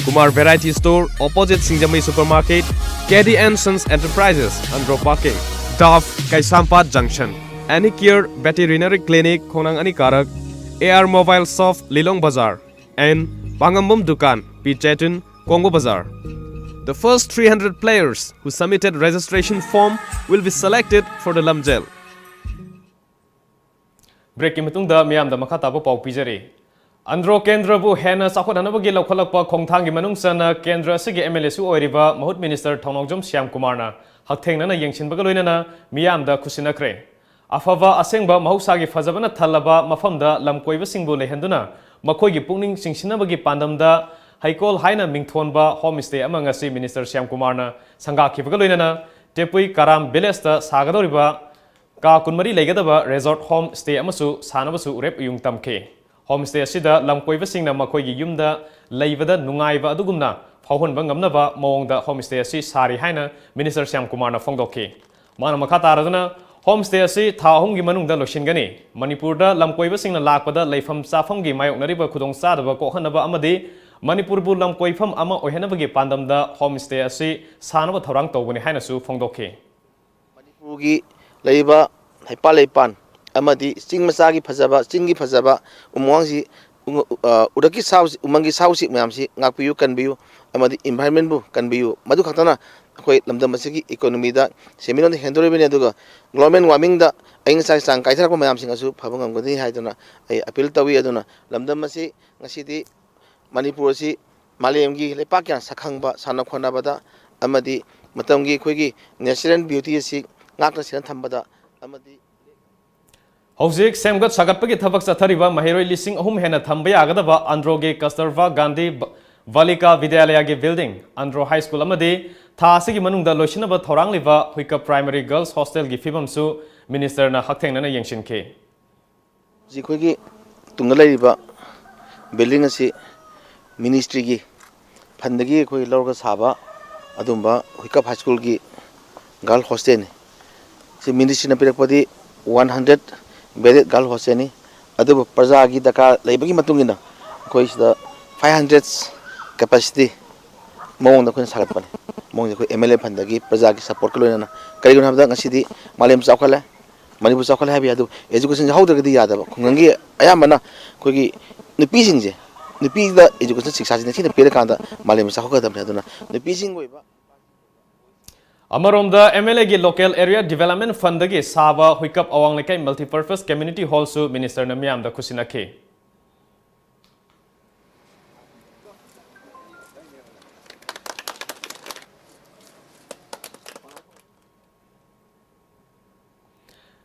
Kumar Variety Store, opposite Singjamei Supermarket, K D and Sons Enterprises, Andro Parking. Dove, Kaisampat Junction. Any Care Veterinary Clinic, Khonang Anikarak, A R Mobile Shop, Lilong Bazar. And Pangambum Dukan, P Chetun, Kongo Bazar. The first three hundred players who submitted registration form will be selected for the Lamjel. ꯕ꯭ꯔꯦꯛꯀꯤ ꯃꯇꯨꯡꯗ ꯃꯤꯌꯥꯝꯗ ꯃꯈꯥ ꯇꯥꯕ ꯄꯥꯎ ꯄꯤꯖꯔꯤ꯫ ꯑꯟꯗ꯭ꯔꯣ ꯀꯦꯟꯗ꯭ꯔꯕꯨ ꯍꯦꯟꯅ ꯆꯥꯎꯈꯠꯍꯟꯅꯕꯒꯤ ꯂꯧꯈꯠꯂꯛꯄ ꯈꯣꯡꯊꯥꯡꯒꯤ ꯃꯅꯨꯡ ꯆꯟꯅ ꯀꯦꯟꯗ꯭ꯔ ꯑꯁꯤꯒꯤ M L ꯑꯦꯁꯨ ꯑꯣꯏꯔꯤꯕ ꯃꯍꯨꯠ ꯃꯤꯅꯤꯁꯇꯔ ꯊꯧꯅꯥꯎꯖꯝ ꯁ꯭ꯌꯥꯝ ꯀꯨꯃꯥꯔꯅ ꯍꯛꯊꯦꯡꯅꯅ ꯌꯦꯡꯁꯤꯟꯕꯒ ꯂꯣꯏꯅꯅ ꯃꯤꯌꯥꯝꯗ ꯈꯨꯠꯁꯤꯟꯅꯈ꯭ꯔꯦ꯫ ꯑꯐꯕ ꯑꯁꯦꯡꯕ ꯃꯍꯧꯁꯥꯒꯤ ꯐꯖꯕꯅ ꯊꯜꯂꯕ ꯃꯐꯝꯗ ꯂꯝꯀꯣꯏꯕꯁꯤꯡꯕꯨ ꯂꯩꯍꯟꯗꯨꯅ ꯃꯈꯣꯏꯒꯤ ꯄꯨꯛꯅꯤꯡ ꯆꯤꯡꯁꯤꯟꯅꯕꯒꯤ ꯄꯥꯟꯗꯝꯗ ꯍꯩꯀꯣꯜ ꯍꯥꯏꯅ ꯃꯤꯡꯊꯣꯟꯕ ꯍꯣꯝ ꯁ꯭ꯇꯦ ꯑꯃ ꯉꯁꯤ ꯃꯤꯅꯤꯁꯇꯔ ꯁ꯭ꯌꯥꯝ ꯀꯨꯃꯥꯔꯅ ꯁꯪꯒꯥꯈꯤꯕꯒ ꯂꯣꯏꯅꯅ ꯇꯦꯄꯨꯏ ꯀꯔꯥꯝ ꯚꯤꯂꯦꯖꯇ ꯁꯥꯒꯗꯧꯔꯤꯕ ꯀꯥ ꯀꯨꯟꯃꯔꯤ ꯂꯩꯒꯗꯕ ꯔꯦꯖꯣꯔꯠ ꯍꯣꯝ ꯁ꯭ꯇꯦ ꯑꯃꯁꯨ ꯁꯥꯅꯕꯁꯨ ꯎꯔꯦꯞ ꯎꯌꯨꯡ ꯇꯝꯈꯤ꯫ ꯍꯣꯝ ꯁ꯭ꯇꯦ ꯑꯁꯤꯗ ꯂꯝꯀꯣꯏꯕꯁꯤꯡꯅ ꯃꯈꯣꯏꯒꯤ ꯌꯨꯝꯗ ꯂꯩꯕꯗ ꯅꯨꯡꯉꯥꯏꯕ ꯑꯗꯨꯒꯨꯝꯅ ꯐꯥꯎꯍꯟꯕ ꯉꯝꯅꯕ ꯃꯑꯣꯡꯗ ꯍꯣꯝ ꯁ꯭ꯇꯦ ꯑꯁꯤ ꯁꯥꯔꯤ ꯍꯥꯏꯅ ꯃꯤꯅꯤꯁꯇꯔ ꯁ꯭ꯌꯥꯝ ꯀꯨꯃꯥꯔꯅ ꯐꯣꯡꯗꯣꯛꯈꯤ꯫ ꯃꯥꯅ ꯃꯈꯥ ꯇꯥꯔꯗꯨꯅ, ꯍꯣꯝ ꯁ꯭ꯇꯦ ꯑꯁꯤ ꯊꯥ ꯑꯍꯨꯝꯒꯤ ꯃꯅꯨꯡꯗ ꯂꯣꯏꯁꯤꯟꯒꯅꯤ꯫ ꯃꯅꯤꯄꯨꯔꯗ ꯂꯝꯀꯣꯏꯕꯁꯤꯡꯅ ꯂꯥꯛꯄꯗ ꯂꯩꯐꯝ ꯆꯥꯐꯝꯒꯤ ꯃꯥꯌꯣꯛꯅꯔꯤꯕ ꯈꯨꯗꯣꯡꯆꯥꯗꯕ ꯀꯣꯛꯍꯟꯅꯕ ꯑꯃꯗꯤ ꯃꯅꯤꯄꯨꯔꯕꯨ ꯂꯝꯀꯣꯏꯐꯝ ꯑꯃ ꯑꯣꯏꯍꯟꯅꯕꯒꯤ ꯄꯥꯟꯗꯝꯗ ꯍꯣꯝ ꯁ꯭ꯇꯦ ꯑꯁꯤ ꯁꯥꯅꯕ ꯊꯧꯔꯥꯡ ꯇꯧꯕꯅꯤ ꯍꯥꯏꯅꯁꯨ ꯐꯣꯡꯗꯣꯛꯈꯤ꯫ ꯃꯅꯤꯄꯨꯔꯒꯤ ꯂꯩꯔꯤꯕ ꯍꯩꯄꯥꯜ ꯂꯩꯄꯥꯟ ꯑꯃꯗꯤ ꯆꯤꯡ ꯃꯆꯥꯒꯤ ꯐꯖꯕ, ꯆꯤꯡꯒꯤ ꯐꯖꯕ, ꯎꯃꯪꯁꯤ, ꯎ-, ꯑ, ꯎꯔꯛꯀꯤ ꯁꯥ ꯎꯆꯦꯛ, ꯎꯃꯪꯒꯤ ꯁꯥ ꯎꯆꯦꯛ ꯃꯌꯥꯝꯁꯤ ꯉꯥꯛꯄꯤꯌꯨ, ꯀꯟꯕꯤꯌꯨ, ꯑꯃꯗꯤ environment ꯕꯨ ꯀꯟꯕꯤꯌꯨ꯫ ꯃꯗꯨ ꯈꯛꯇꯅ ꯑꯩꯈꯣꯏ ꯂꯝꯗꯝ ꯑꯁꯤꯒꯤ economy ꯗ ꯁꯦꯟꯃꯤꯠꯂꯣꯟꯗ ꯍꯦꯟꯗꯣꯔꯤꯕꯅꯤ, ꯑꯗꯨꯒ global warming ꯗ ꯑꯏꯪ ꯑꯁꯥꯒꯤ ꯆꯥꯡ ꯀꯥꯏꯊꯔꯛꯄ ꯃꯌꯥꯝꯁꯤꯡ ꯑꯁꯨ ꯐꯕ ꯉꯝꯒꯅꯤ ꯍꯥꯏꯗꯨꯅ ꯑꯩ appeal ꯇꯧꯏ꯫ ꯑꯗꯨꯅ ꯂꯝꯗꯝ ꯑꯁꯤ ꯉꯁꯤꯗꯤ ꯃꯅꯤꯄꯨꯔ ꯑꯁꯤ ꯃꯥꯂꯦꯝꯒꯤ ꯂꯩꯄꯥꯛ ꯀꯌꯥꯅ ꯁꯛꯈꯪꯕ, ꯁꯥꯟꯅ ꯈꯣꯠꯅꯕꯗ ꯑꯃꯗꯤ ꯃꯇꯝꯒꯤ ꯑꯩꯈꯣꯏꯒꯤ natural beauty ꯑꯁꯤ ꯉꯥꯛꯅ ꯁꯦꯟꯅ ꯊꯝꯕꯗ ꯑꯃꯗꯤ ꯍꯧꯖꯤꯛ ꯁꯦꯝꯒꯠ ꯁꯥꯒꯠꯄꯒꯤ ꯊꯕꯛ ꯆꯠꯊꯔꯤꯕ ꯃꯍꯩꯔꯣꯏ ꯂꯤꯁꯤꯡ ꯑꯍꯨꯝ ꯍꯦꯟꯅ ꯊꯝꯕ ꯌꯥꯒꯗꯕ ꯑꯟꯗ꯭ꯔꯣꯒꯤ ꯀꯁꯇꯨꯔꯕꯥ ꯒꯥꯟꯙꯤ ꯕ-, ꯕꯥꯂꯤꯀꯥ ꯕꯤꯗ꯭ꯌꯥꯂꯌꯥꯒꯤ building, ꯑꯟꯗ꯭ꯔꯣ ꯍꯥꯏ ꯁ꯭ꯀꯨꯜ ꯑꯃꯗꯤ ꯊꯥ ꯑꯁꯤꯒꯤ ꯃꯅꯨꯡꯗ ꯂꯣꯏꯁꯤꯟꯅꯕ ꯊꯧꯔꯥꯡꯂꯤꯕ ꯍꯨꯏꯀꯞ ꯄ꯭ꯔꯥꯏꯃꯔꯤ ꯒꯔꯜꯁ ꯍꯣꯁꯇꯦꯜꯒꯤ ꯐꯤꯕꯝꯁꯨ ꯃꯤꯅꯤꯁꯇꯔꯅ ꯍꯛꯊꯦꯡꯅꯅ ꯌꯦꯡꯁꯤꯟꯈꯤ꯫ ꯍꯧꯖꯤꯛ ꯑꯩꯈꯣꯏꯒꯤ ꯇꯨꯡꯗ ꯂꯩꯔꯤꯕ building ꯑꯁꯤ ministry ꯒꯤ fund ꯗꯒꯤ ꯑꯩꯈꯣꯏ ꯂꯧꯔꯒ ꯁꯥꯕ ꯑꯗꯨꯝꯕ ꯍꯨꯏꯀꯞ ꯍꯥꯏ ꯁ꯭ꯀꯨꯜꯒꯤ girl hostel ꯅꯤ꯫ ꯁꯤ ministry ꯅ ꯄꯤꯔꯛꯄꯗꯤ one hundred bedded girl hostel ꯅꯤ, ꯑꯗꯨꯕꯨ ꯄ꯭ꯔꯖꯥꯒꯤ ꯗꯔꯀꯥꯔ ꯂꯩꯕꯒꯤ ꯃꯇꯨꯡ ꯏꯟꯅ ꯑꯩꯈꯣꯏ ꯁꯤꯗ five hundred capacity ꯃꯑꯣꯡꯗ ꯑꯩꯈꯣꯏꯅ ꯁꯥꯒꯠꯄꯅꯤ꯫ ꯃꯑꯣꯡꯁꯦ ꯑꯩꯈꯣꯏ M L A fund ꯗꯒꯤ ꯄ꯭ꯔꯖꯥꯒꯤ support ꯀ ꯂꯣꯏꯅꯅ꯫ ꯀꯔꯤꯒꯤꯅꯣ ꯍꯥꯏꯕꯗ ꯉꯁꯤꯗꯤ ꯃꯥꯂꯦꯝ ꯆꯥꯎꯈꯠꯂꯦ, ꯃꯅꯤꯄꯨꯔ ꯆꯥꯎꯈꯠꯂꯦ ꯍꯥꯏꯕ ꯌꯥꯏ, ꯑꯗꯨꯕꯨ education ꯌꯥꯎꯍꯧꯗ꯭ꯔꯒꯗꯤ ꯌꯥꯗꯕ꯫ ꯈꯨꯡꯒꯪꯒꯤ ꯑꯌꯥꯝꯕꯅ ꯑꯩꯈꯣꯏꯒꯤ ꯅꯨꯄꯤꯁꯤꯡꯁꯦ, ꯅꯨꯄꯤꯗ education ꯁꯤꯛꯁꯥꯁꯤ ꯅꯤꯡꯊꯤꯅ ꯄꯤꯔꯀꯥꯟꯗ ꯃꯥꯂꯦꯝ ꯆꯥꯎꯈꯠꯀꯗꯕꯅꯤ꯫ ꯑꯗꯨꯅ ꯅꯨꯄꯤꯁꯤꯡꯒꯤ ꯑꯣꯏꯕ ꯑꯃꯔꯣꯝꯗ, M L A ꯒꯤ Local Area Development Fund ꯗꯒꯤ ꯁꯥꯕ ꯍꯨꯏꯀꯞ ꯑꯋꯥꯡ ꯂꯩꯀꯥꯏ Multipurpose Community Hall ꯁꯨ ꯃꯤꯅꯤꯁꯇꯔꯅ ꯃꯤꯌꯥꯝꯗ ꯈꯨꯠꯁꯤꯟꯅꯈꯤ꯫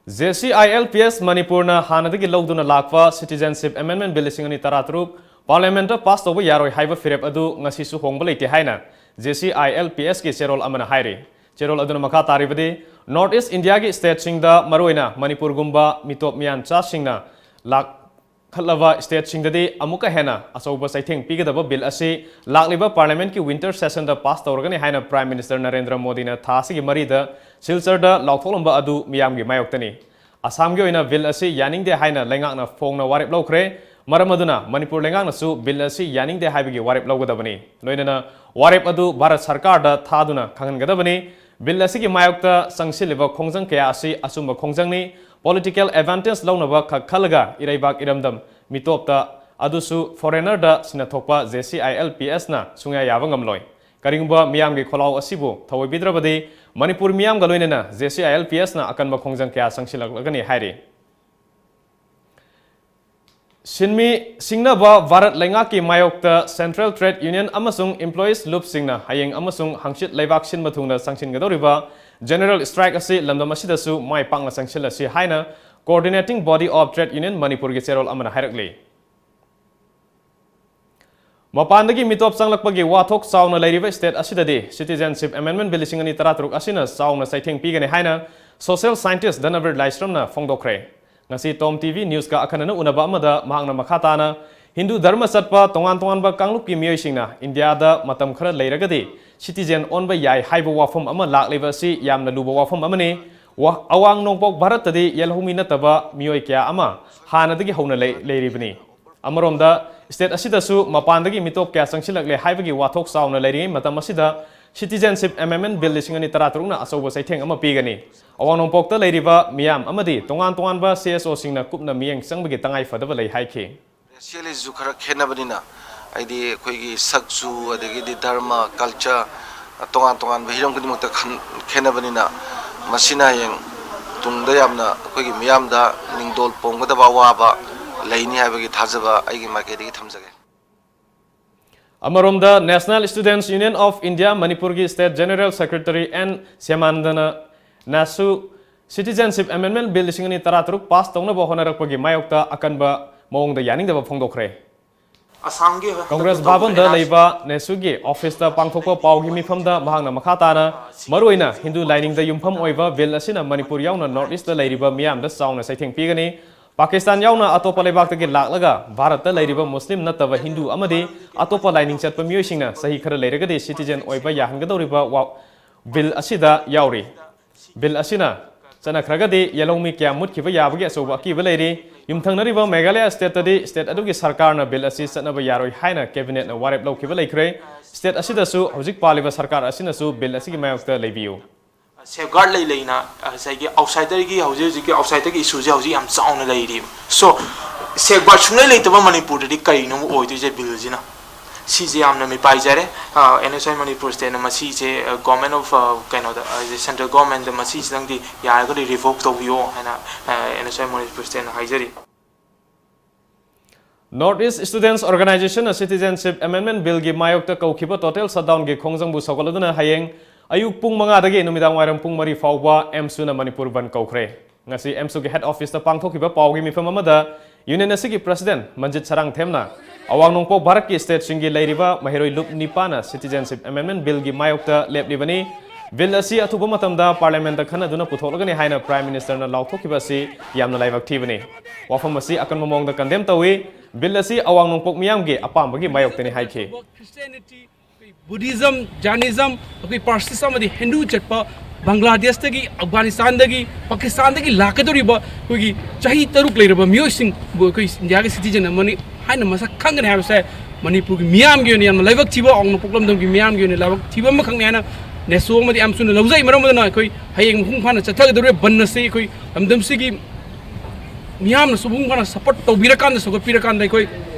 J C I L P S ꯃꯅꯤꯄꯨꯔꯅ ꯍꯥꯟꯅꯗꯒꯤ ꯂꯧꯗꯨꯅ ꯂꯥꯛꯄ Citizenship Amendment Bill ꯂꯤꯁꯤꯡ ꯑꯅꯤ ꯇꯔꯥꯇꯔꯨꯛ Parliament ꯇ pass ꯇꯧꯕ ꯌꯥꯔꯣꯏ ꯍꯥꯏꯕ ꯐꯤꯔꯦꯞ ꯑꯗꯨ ꯉꯁꯤꯁꯨ ꯍꯣꯡꯕ ꯂꯩꯇꯦ ꯍꯥꯏꯅ J C I L P S ꯀꯤ ꯆꯦꯔꯣꯜ ꯑꯃꯅ ꯍꯥꯏꯔꯤ꯫ ꯆꯦꯔꯣꯜ ꯑꯗꯨꯅ ꯃꯈꯥ ꯇꯥꯔꯤꯕꯗꯤ, North East India ꯒꯤ state ꯁꯤꯡꯗ, ꯃꯔꯨꯑꯣꯏꯅ ꯃꯅꯤꯄꯨꯔꯒꯨꯝꯕ ꯃꯤꯇꯣꯞ ꯃꯤꯌꯥꯟꯆꯥꯁꯤꯡꯅ ꯂꯥꯛꯈꯠꯂꯕ state ꯁꯤꯡꯗꯗꯤ ꯑꯃꯨꯛꯀ ꯍꯦꯟꯅ ꯑꯆꯧꯕ ꯆꯩꯊꯦꯡ ꯄꯤꯒꯗꯕ bill ꯑꯁꯤ ꯂꯥꯛꯂꯤꯕ Parliament ꯀꯤ winter session ꯗ pass ꯇꯧꯔꯒꯅꯤ ꯍꯥꯏꯅ Prime Minister ꯅꯔꯦꯟꯗ꯭ꯔ ꯃꯣꯗꯤꯅ ꯊꯥ ꯑꯁꯤꯒꯤ ꯃꯔꯤꯗ ꯁꯤꯜꯆꯔꯗ ꯂꯥꯎꯊꯣꯛꯂꯝꯕ ꯑꯗꯨ ꯃꯤꯌꯥꯝꯒꯤ ꯃꯥꯌꯣꯛꯇꯅꯤ꯫ ꯑꯁꯥꯝꯒꯤ ꯑꯣꯏꯅ bill ꯑꯁꯤ ꯌꯥꯅꯤꯡꯗꯦ ꯍꯥꯏꯅ ꯂꯩꯉꯥꯛꯅ ꯐꯣꯡꯅ ꯋꯥꯔꯦꯞ ꯂꯧꯈ꯭ꯔꯦ꯫ ꯃꯔꯝ ꯑꯗꯨꯅ ꯃꯅꯤꯄꯨꯔ ꯂꯩꯉꯥꯛꯅꯁꯨ bill ꯑꯁꯤ ꯌꯥꯅꯤꯡꯗꯦ ꯍꯥꯏꯕꯒꯤ ꯋꯥꯔꯦꯞ ꯂꯧꯒꯗꯕꯅꯤ꯫ ꯂꯣꯏꯅꯅ ꯋꯥꯔꯦꯞ ꯑꯗꯨ ꯚꯥꯔꯠ ꯁꯔꯀꯥꯔꯗ ꯊꯥꯗꯨꯅ ꯈꯪꯍꯟꯒꯗꯕꯅꯤ꯫ Bill ꯑꯁꯤꯒꯤ ꯃꯥꯌꯣꯛꯇ ꯆꯪꯁꯤꯜꯂꯤꯕ ꯈꯣꯡꯖꯪ ꯀꯌꯥ ꯑꯁꯤ ꯑꯆꯨꯝꯕ ꯈꯣꯡꯖꯪꯅꯤ꯫ Political advantage ꯂꯧꯅꯕ ꯈꯛ ꯈꯜꯂꯒ ꯏꯔꯩꯕꯥꯛ ꯏꯔꯝꯗꯝ ꯃꯤꯇꯣꯞꯇ, ꯑꯗꯨꯁꯨ foreigner the ꯁꯤꯟꯅꯊꯣꯛꯄ J C I L P S ꯅ ꯁꯨꯡꯌꯥ ꯌꯥꯕ ꯉꯝꯂꯣꯏ꯫ ꯀꯔꯤꯒꯨꯝꯕ ꯃꯤꯌꯥꯝꯒꯤ ꯈꯣꯜꯂꯥꯎ ꯑꯁꯤꯕꯨ ꯊꯧꯑꯣꯏꯕꯤꯗ꯭ꯔꯕꯗꯤ ꯃꯅꯤꯄꯨꯔ ꯃꯤꯌꯥꯝꯒ ꯂꯣꯏꯅꯅ J C I L P S ꯅ ꯑꯀꯟꯕ ꯈꯣꯡꯖꯪ ꯀꯌꯥ ꯆꯪꯁꯤꯜꯂꯛꯂꯒꯅꯤ ꯍꯥꯏꯔꯤ꯫ ꯁꯤꯟꯃꯤ ꯁꯤꯡꯅꯕ ꯚꯥꯔꯠ ꯂꯩꯉꯥꯛꯀꯤ ꯃꯥꯌꯣꯛꯇ Central Trade Union ꯑꯃꯁꯨꯡ employees ꯂꯨꯞꯁꯤꯡꯅ ꯍꯌꯦꯡ ꯑꯃꯁꯨꯡ ꯍꯪꯆꯤꯠ ꯂꯩꯕꯥꯛ ꯁꯤꯟꯕ ꯊꯨꯡꯅ ꯆꯪꯁꯤꯟꯒꯗꯧꯔꯤꯕ general strike ꯑꯁꯤ ꯂꯝꯗꯝ ꯑꯁꯤꯗꯁꯨ ꯃꯥꯏ ꯄꯥꯛꯅ ꯆꯪꯁꯤꯜꯂꯁꯤ ꯍꯥꯏꯅ Coordinating Body of Trade Union ꯃꯅꯤꯄꯨꯔꯒꯤ ꯆꯦꯔꯣꯜ ꯑꯃꯅ ꯍꯥꯏꯔꯛꯂꯤ꯫ ꯃꯄꯥꯟꯗꯒꯤ ꯃꯤꯇꯣꯞ ꯆꯪꯂꯛꯄꯒꯤ ꯋꯥꯊꯣꯛ ꯆꯥꯎꯅ ꯂꯩꯔꯤꯕ state ꯑꯁꯤꯗꯗꯤ Citizenship Amendment Bill ꯂꯤꯁꯤꯡ ꯑꯅꯤ ꯇꯔꯥꯇꯔꯨꯛ ꯑꯁꯤꯅ ꯆꯥꯎꯅ ꯆꯩꯊꯦꯡ ꯄꯤꯒꯅꯤ ꯍꯥꯏꯅ social scientist ꯙꯅꯕꯤꯔ ꯂꯥꯏꯁ꯭ꯔꯝꯅ ꯐꯣꯡꯗꯣꯛꯈ꯭ꯔꯦ꯫ ꯉꯁꯤ Tom T V News ꯀ ꯑꯈꯟꯅꯅ ꯎꯅꯕ ꯑꯃꯗ ꯃꯍꯥꯛꯅ ꯃꯈꯥ ꯇꯥꯅ ꯍꯤꯟꯗꯨ ꯙꯔꯃ ꯆꯠꯄ ꯇꯣꯉꯥꯟ ꯇꯣꯉꯥꯟꯕ ꯀꯥꯡꯂꯨꯞꯀꯤ ꯃꯤꯑꯣꯏꯁꯤꯡꯅ ꯏꯟꯗꯤꯌꯥꯗ ꯃꯇꯝ ꯈꯔ ꯂꯩꯔꯒꯗꯤ citizen ꯑꯣꯟꯕ ꯌꯥꯏ ꯍꯥꯏꯕ ꯋꯥꯐꯝ ꯑꯃ ꯂꯥꯛꯂꯤꯕ ꯑꯁꯤ ꯌꯥꯝꯅ ꯂꯨꯕ ꯋꯥꯐꯝ ꯑꯃꯅꯤ꯫ ꯋꯥ-, ꯑꯋꯥꯡ ꯅꯣꯡꯄꯣꯛ ꯚꯥꯔꯠꯇꯗꯤ ꯌꯦꯜꯍꯧꯃꯤ ꯅꯠꯇꯕ ꯃꯤꯑꯣꯏ ꯀꯌꯥ ꯑꯃ ꯍꯥꯟꯅꯗꯒꯤ ꯍꯧꯅ ꯂꯩ-, ꯂꯩꯔꯤꯕꯅꯤ꯫ ꯑꯃꯔꯣꯝꯗ, state ꯑꯁꯤꯗꯁꯨ ꯃꯄꯥꯟꯗꯒꯤ ꯃꯤꯇꯣꯞ ꯀꯌꯥ ꯆꯪꯁꯤꯜꯂꯛꯂꯦ ꯍꯥꯏꯕꯒꯤ ꯋꯥꯊꯣꯛ ꯆꯥꯎꯅ ꯂꯩꯔꯤꯉꯩ ꯃꯇꯝ ꯑꯁꯤꯗ, Citizenship Amendment Bill ꯂꯤꯁꯤꯡ ꯑꯅꯤ ꯇꯔꯥꯇꯔꯨꯛꯅ ꯑꯆꯧꯕ ꯆꯩꯊꯦꯡ ꯑꯃ ꯄꯤꯒꯅꯤ꯫ ꯑꯋꯥꯡ ꯅꯣꯡꯄꯣꯛꯇ ꯂꯩꯔꯤꯕ ꯃꯤꯌꯥꯝ ꯑꯃꯗꯤ ꯇꯣꯉꯥꯟ ꯇꯣꯉꯥꯟꯕ C S O ꯁꯤꯡꯅ ꯀꯨꯞꯅ ꯃꯤꯠꯌꯦꯡ ꯆꯪꯕꯒꯤ ꯇꯉꯥꯏ ꯐꯗꯕ ꯂꯩ ꯍꯥꯏꯈꯤ꯫ Racially ꯁꯨ ꯈꯔ ꯈꯦꯠꯅꯕꯅꯤꯅ, ꯍꯥꯏꯗꯤ ꯑꯩꯈꯣꯏꯒꯤ ꯁꯛꯆꯨ, ꯑꯗꯒꯤꯗꯤ ꯙꯔꯃ, culture, ꯇꯣꯉꯥꯟ ꯇꯣꯉꯥꯟꯕ ꯍꯤꯔꯝ ꯈꯨꯗꯤꯡꯃꯛꯇ ꯈꯟ-, ꯈꯦꯠꯅꯕꯅꯤꯅ, ꯃꯁꯤꯅ ꯍꯌꯦꯡ ꯇꯨꯡꯗ ꯌꯥꯝꯅ ꯑꯩꯈꯣꯏꯒꯤ ꯃꯤꯌꯥꯝꯗ ꯅꯤꯡꯗꯣꯜ ꯄꯣꯡꯒꯗꯕ ꯑꯋꯥꯕ ꯂꯩꯅꯤ ꯍꯥꯏꯕꯒꯤ ꯊꯥꯖꯕ ꯑꯩꯒꯤ ꯃꯥꯏꯀꯩꯗꯒꯤ ꯊꯝꯖꯒꯦ꯫ ꯑꯃꯔꯣꯝꯗ, National Students Union of India ꯃꯅꯤꯄꯨꯔꯒꯤ state general secretary N ꯁ꯭ꯌꯥꯃꯥꯅꯟꯗꯅ ꯅꯥꯁꯨ Citizenship Amendment Bill ꯂꯤꯁꯤꯡ ꯑꯅꯤ ꯇꯔꯥꯇꯔꯨꯛ pass ꯇꯧꯅꯕ ꯍꯣꯠꯅꯔꯛꯄꯒꯤ ꯃꯥꯌꯣꯛꯇ ꯑꯀꯟꯕ ꯃꯑꯣꯡꯗ ꯌꯥꯅꯤꯡꯗꯕ ꯐꯣꯡꯗꯣꯛꯈ꯭ꯔꯦ꯫ ꯑꯁꯥꯝꯒꯤ ꯀꯪꯒ꯭ꯔꯦꯁ ꯚꯕꯟꯗ ꯂꯩꯕ ꯅꯦꯁꯨꯒꯤ ꯑꯣꯐꯤꯁꯇ ꯄꯥꯡꯊꯣꯛꯄ ꯄꯥꯎꯒꯤ ꯃꯤꯐꯝꯗ ꯃꯍꯥꯛꯅ ꯃꯈꯥ ꯇꯥꯅ, ꯃꯔꯨꯑꯣꯏꯅ ꯍꯤꯟꯗꯨ ꯂꯥꯏꯅꯤꯡꯗ ꯌꯨꯝꯐꯝ ꯑꯣꯏꯕ ꯕꯤꯜ ꯑꯁꯤꯅ ꯃꯅꯤꯄꯨꯔ ꯌꯥꯎꯅ ꯅꯣꯔꯠ ꯏꯁꯇ ꯂꯩꯔꯤꯕ ꯃꯤꯌꯥꯝꯗ ꯆꯥꯎꯅ ꯆꯩꯊꯦꯡ ꯄꯤꯒꯅꯤ꯫ ꯄꯥꯀꯤꯁꯇꯥꯟ ꯌꯥꯎꯅ ꯑꯇꯣꯞꯄ ꯂꯩꯕꯥꯛꯇꯒꯤ ꯂꯥꯛꯂꯒ ꯚꯥꯔꯠꯇ ꯂꯩꯔꯤꯕ ꯃꯨꯁꯂꯤꯝ ꯅꯠꯇꯕ ꯍꯤꯟꯗꯨ ꯑꯃꯗꯤ ꯑꯇꯣꯞꯄ ꯂꯥꯏꯅꯤꯡ ꯆꯠꯄ ꯃꯤꯑꯣꯏꯁꯤꯡꯅ ꯆꯍꯤ ꯈꯔ ꯂꯩꯔꯒꯗꯤ ꯁꯤꯇꯤꯖꯦꯟ ꯑꯣꯏꯕ ꯌꯥꯍꯟꯒꯗꯧꯔꯤꯕ ꯋꯥ-, ꯕꯤꯜ ꯑꯁꯤꯗ ꯌꯥꯎꯔꯤ꯫ ꯕꯤꯜ ꯑꯁꯤꯅ ꯆꯠꯅꯈ꯭ꯔꯒꯗꯤ ꯌꯦꯜꯍꯧꯃꯤ ꯀꯌꯥ ꯃꯨꯠꯈꯤꯕ ꯌꯥꯕꯒꯤ ꯑꯆꯧꯕ ꯑꯀꯤꯕ ꯂꯩꯔꯤ꯫ ꯌꯨꯝꯊꯪꯅꯔꯤꯕ ꯃꯦꯘꯥꯂꯌꯥ ꯁ꯭ꯇꯦꯠꯇꯗꯤ ꯁ꯭ꯇꯦꯠ ꯑꯗꯨꯒꯤ ꯁꯔꯀꯥꯔꯅ ꯕꯤꯜ ꯑꯁꯤ ꯆꯠꯅꯕ ꯌꯥꯔꯣꯏ ꯍꯥꯏꯅ ꯀꯦꯕꯤꯅꯦꯠꯅ ꯋꯥꯔꯦꯞ ꯂꯧꯈꯤꯕ ꯂꯩꯈ꯭ꯔꯦ꯫ ꯁ꯭ꯇꯦꯠ ꯑꯁꯤꯗꯁꯨ ꯍꯧꯖꯤꯛ ꯄꯥꯜꯂꯤꯕ ꯁꯔꯀꯥꯔ ꯑꯁꯤꯅꯁꯨ ꯕꯤꯜ ꯑꯁꯤꯒꯤ ꯃꯥꯌꯣꯛꯇ ꯂꯩꯕꯤꯌꯨ꯫ ꯁꯦꯐꯒꯥꯔꯗ ꯂꯩ ꯂꯩꯅ ꯉꯁꯥꯏꯒꯤ ꯑꯥꯎꯠꯁꯥꯏꯗꯔꯒꯤ, ꯍꯧꯖꯤꯛ ꯍꯧꯖꯤꯛꯀꯤ ꯑꯥꯎꯠꯁꯥꯏꯗꯔꯒꯤ ꯏꯁꯨꯁꯦ ꯍꯧꯖꯤꯛ ꯌꯥꯝ ꯆꯥꯎꯅ ꯂꯩꯔꯤꯕ꯫ ꯁꯣ, ꯁꯦꯐꯒꯥꯔꯗ ꯁꯨꯡꯂꯩ ꯂꯩꯇꯕ ꯃꯅꯤꯄꯨꯔꯗꯗꯤ ꯀꯔꯤꯅꯣ ꯑꯣꯏꯗꯣꯏꯁꯦ ꯕꯤꯜꯁꯤꯅ? ꯁꯤꯁꯦ ꯌꯥꯝꯅ ꯃꯤꯄꯥꯏꯖꯔꯦ꯫ ꯑꯦꯟ ꯑꯦꯁ ꯋꯥꯏ ꯃꯅꯤꯄꯨꯔ ꯁ꯭ꯇꯦꯠꯅ ꯃꯁꯤꯁꯦ ꯒꯣꯔꯃꯦꯟ ꯑꯣꯐ, ꯀꯩꯅꯣꯗ, ꯁꯦꯟꯇ꯭ꯔꯦꯜ ꯒꯣꯔꯃꯦꯟꯗ ꯃꯁꯤꯁꯤꯗꯪꯗꯤ ꯌꯥꯔꯒꯗꯤ ꯔꯤꯚꯣꯛ ꯇꯧꯕꯤꯌꯣ ꯍꯥꯏꯅ ꯑꯦꯟ ꯑꯦꯁ ꯋꯥꯏ ꯃꯅꯤꯄꯨꯔ ꯁ꯭ꯇꯦꯠꯅ ꯍꯥꯏꯖꯔꯤ꯫ ꯅꯣꯔꯠ ꯏꯁ ꯁ꯭ꯇꯨꯗꯦꯟꯠꯁ ꯑꯣꯔꯒꯅꯥꯏꯖꯦꯁꯟꯅ ꯁꯤꯇꯤꯖꯦꯟꯁꯤꯞ ꯑꯦꯃꯦꯟꯗꯃꯦꯟꯠ ꯕꯤꯜꯒꯤ ꯃꯥꯌꯣꯛꯇ ꯀꯧꯈꯤꯕ ꯇꯣꯇꯦꯜ ꯁꯠꯗꯥꯎꯟꯒꯤ ꯈꯣꯡꯖꯪꯕꯨ ꯁꯧꯒꯠꯂꯗꯨꯅ ꯍꯌꯦꯡ ꯑꯌꯨꯛ ꯄꯨꯡ ꯃꯉꯥꯗꯒꯤ ꯅꯨꯃꯤꯗꯥꯡ ꯋꯥꯏꯔꯝ ꯄꯨꯡ ꯃꯔꯤ ꯐꯥꯎꯕ ꯑꯦꯝꯁꯨꯅ ꯃꯅꯤꯄꯨꯔ ꯕꯟꯗ ꯀꯧꯈ꯭ꯔꯦ꯫ ꯉꯁꯤ ꯑꯦꯝꯁꯨꯒꯤ ꯍꯦꯗ ꯑꯣꯐꯤꯁꯇ ꯄꯥꯡꯊꯣꯛꯈꯤꯕ ꯄꯥꯎꯒꯤ ꯃꯤꯐꯝ ꯑꯃꯗ ꯌꯨꯅꯤꯌꯟ ꯑꯁꯤꯒꯤ ꯄ꯭ꯔꯁꯤꯗꯦꯟꯠ ꯃꯟꯖꯤꯠ ꯁꯔꯥꯡꯊꯦꯝꯅ ꯑꯋꯥꯡ ꯅꯣꯡꯄꯣꯛ ꯚꯥꯔꯠꯀꯤ ꯁ꯭ꯇꯦꯠꯁꯤꯡꯒꯤ ꯂꯩꯔꯤꯕ ꯃꯍꯩꯔꯣꯏ ꯂꯨꯞ ꯅꯤꯄꯥꯅ ꯁꯤꯇꯤꯖꯦꯟꯁꯤꯞ ꯑꯦꯃꯦꯟꯗꯃꯦꯟꯠ ꯕꯤꯜꯒꯤ ꯃꯥꯌꯣꯛꯇ ꯂꯦꯞꯂꯤꯕꯅꯤ꯫ ꯕꯤꯜ ꯑꯁꯤ ꯑꯊꯨꯕ ꯃꯇꯝꯗ ꯄꯥꯔꯂꯤꯌꯥꯃꯦꯟꯠꯇ ꯈꯟꯅꯗꯨꯅ ꯄꯨꯊꯣꯛꯂꯒꯅꯤ ꯍꯥꯏꯅ ꯄ꯭ꯔꯥꯏꯝ ꯃꯤꯅꯤꯁꯇꯔꯅ ꯂꯥꯎꯊꯣꯛꯈꯤꯕ ꯑꯁꯤ ꯌꯥꯝꯅ ꯂꯥꯏꯕꯛ ꯊꯤꯕꯅꯤ꯫ ꯋꯥꯐꯝ ꯑꯁꯤ ꯑꯀꯟꯕ ꯃꯑꯣꯡꯗ ꯀꯟꯗꯦꯝ ꯇꯧꯏ꯫ ꯕꯤꯜ ꯑꯁꯤ ꯑꯋꯥꯡ ꯅꯣꯡꯄꯣꯛ ꯃꯤꯌꯥꯝꯒꯤ ꯑꯄꯥꯝꯕꯒꯤ ꯃꯥꯌꯣꯛꯇꯅꯤ ꯍꯥꯏꯈꯤ꯫ ꯕꯨꯙꯤꯖꯝ, ꯖꯥꯏꯅꯤꯖꯝ, ꯑꯩꯈꯣꯏ ꯄꯥꯔꯁꯤꯁ ꯑꯃꯗꯤ ꯍꯤꯟꯗꯨ ꯆꯠꯄ ꯕꯪꯒ꯭ꯂꯥꯗꯦꯁꯇꯒꯤ, ꯑꯐꯒꯥꯅꯤꯁꯇꯥꯟꯗꯒꯤ, ꯄꯥꯀꯤꯁꯇꯥꯟꯗꯒꯤ ꯂꯥꯛꯀꯗꯧꯔꯤꯕ ꯑꯩꯈꯣꯏꯒꯤ ꯆꯍꯤ ꯇꯔꯨꯛ ꯂꯩꯔꯕ ꯃꯤꯑꯣꯏꯁꯤꯡꯕꯨ ꯑꯩꯈꯣꯏ ꯏꯟꯗꯤꯌꯥꯒꯤ ꯁꯤꯇꯤꯖꯦꯟ ꯑꯃꯅꯤ ꯍꯥꯏꯅ ꯃꯁꯛ ꯈꯪꯒꯅꯤ ꯍꯥꯏꯕꯁꯦ ꯃꯅꯤꯄꯨꯔꯒꯤ ꯃꯤꯌꯥꯝꯒꯤ ꯑꯣꯏꯅ ꯌꯥꯝꯅ ꯂꯥꯏꯕꯛ ꯊꯤꯕ, ꯑꯋꯥꯡ ꯅꯣꯡꯄꯣꯛ ꯂꯝꯗꯝꯒꯤ ꯃꯤꯌꯥꯝꯒꯤ ꯑꯣꯏꯅ ꯂꯥꯏꯕꯛ ꯊꯤꯕ ꯑꯃꯈꯛꯅꯤ ꯍꯥꯏꯅ ꯅꯦꯁꯣ ꯑꯃꯗꯤ ꯑꯦꯝꯁꯨꯅ ꯂꯧꯖꯩ꯫ ꯃꯔꯝ ꯑꯗꯨꯅ ꯑꯩꯈꯣꯏ ꯍꯌꯦꯡ ꯃꯄꯨꯡ ꯐꯥꯅ ꯆꯠꯊꯒꯗꯧꯔꯤꯕ ꯕꯟ ꯑꯁꯤ ꯑꯩꯈꯣꯏ ꯂꯝꯗꯝꯁꯤꯒꯤ ꯃꯤꯌꯥꯝꯅꯁꯨ ꯃꯄꯨꯡ ꯐꯥꯅ ꯁꯄꯣꯔꯠ ꯇꯧꯕꯤꯔꯀꯥꯟꯗ, ꯁꯧꯒꯠꯄꯤꯔꯀꯥꯟꯗ ꯑꯩꯈꯣꯏ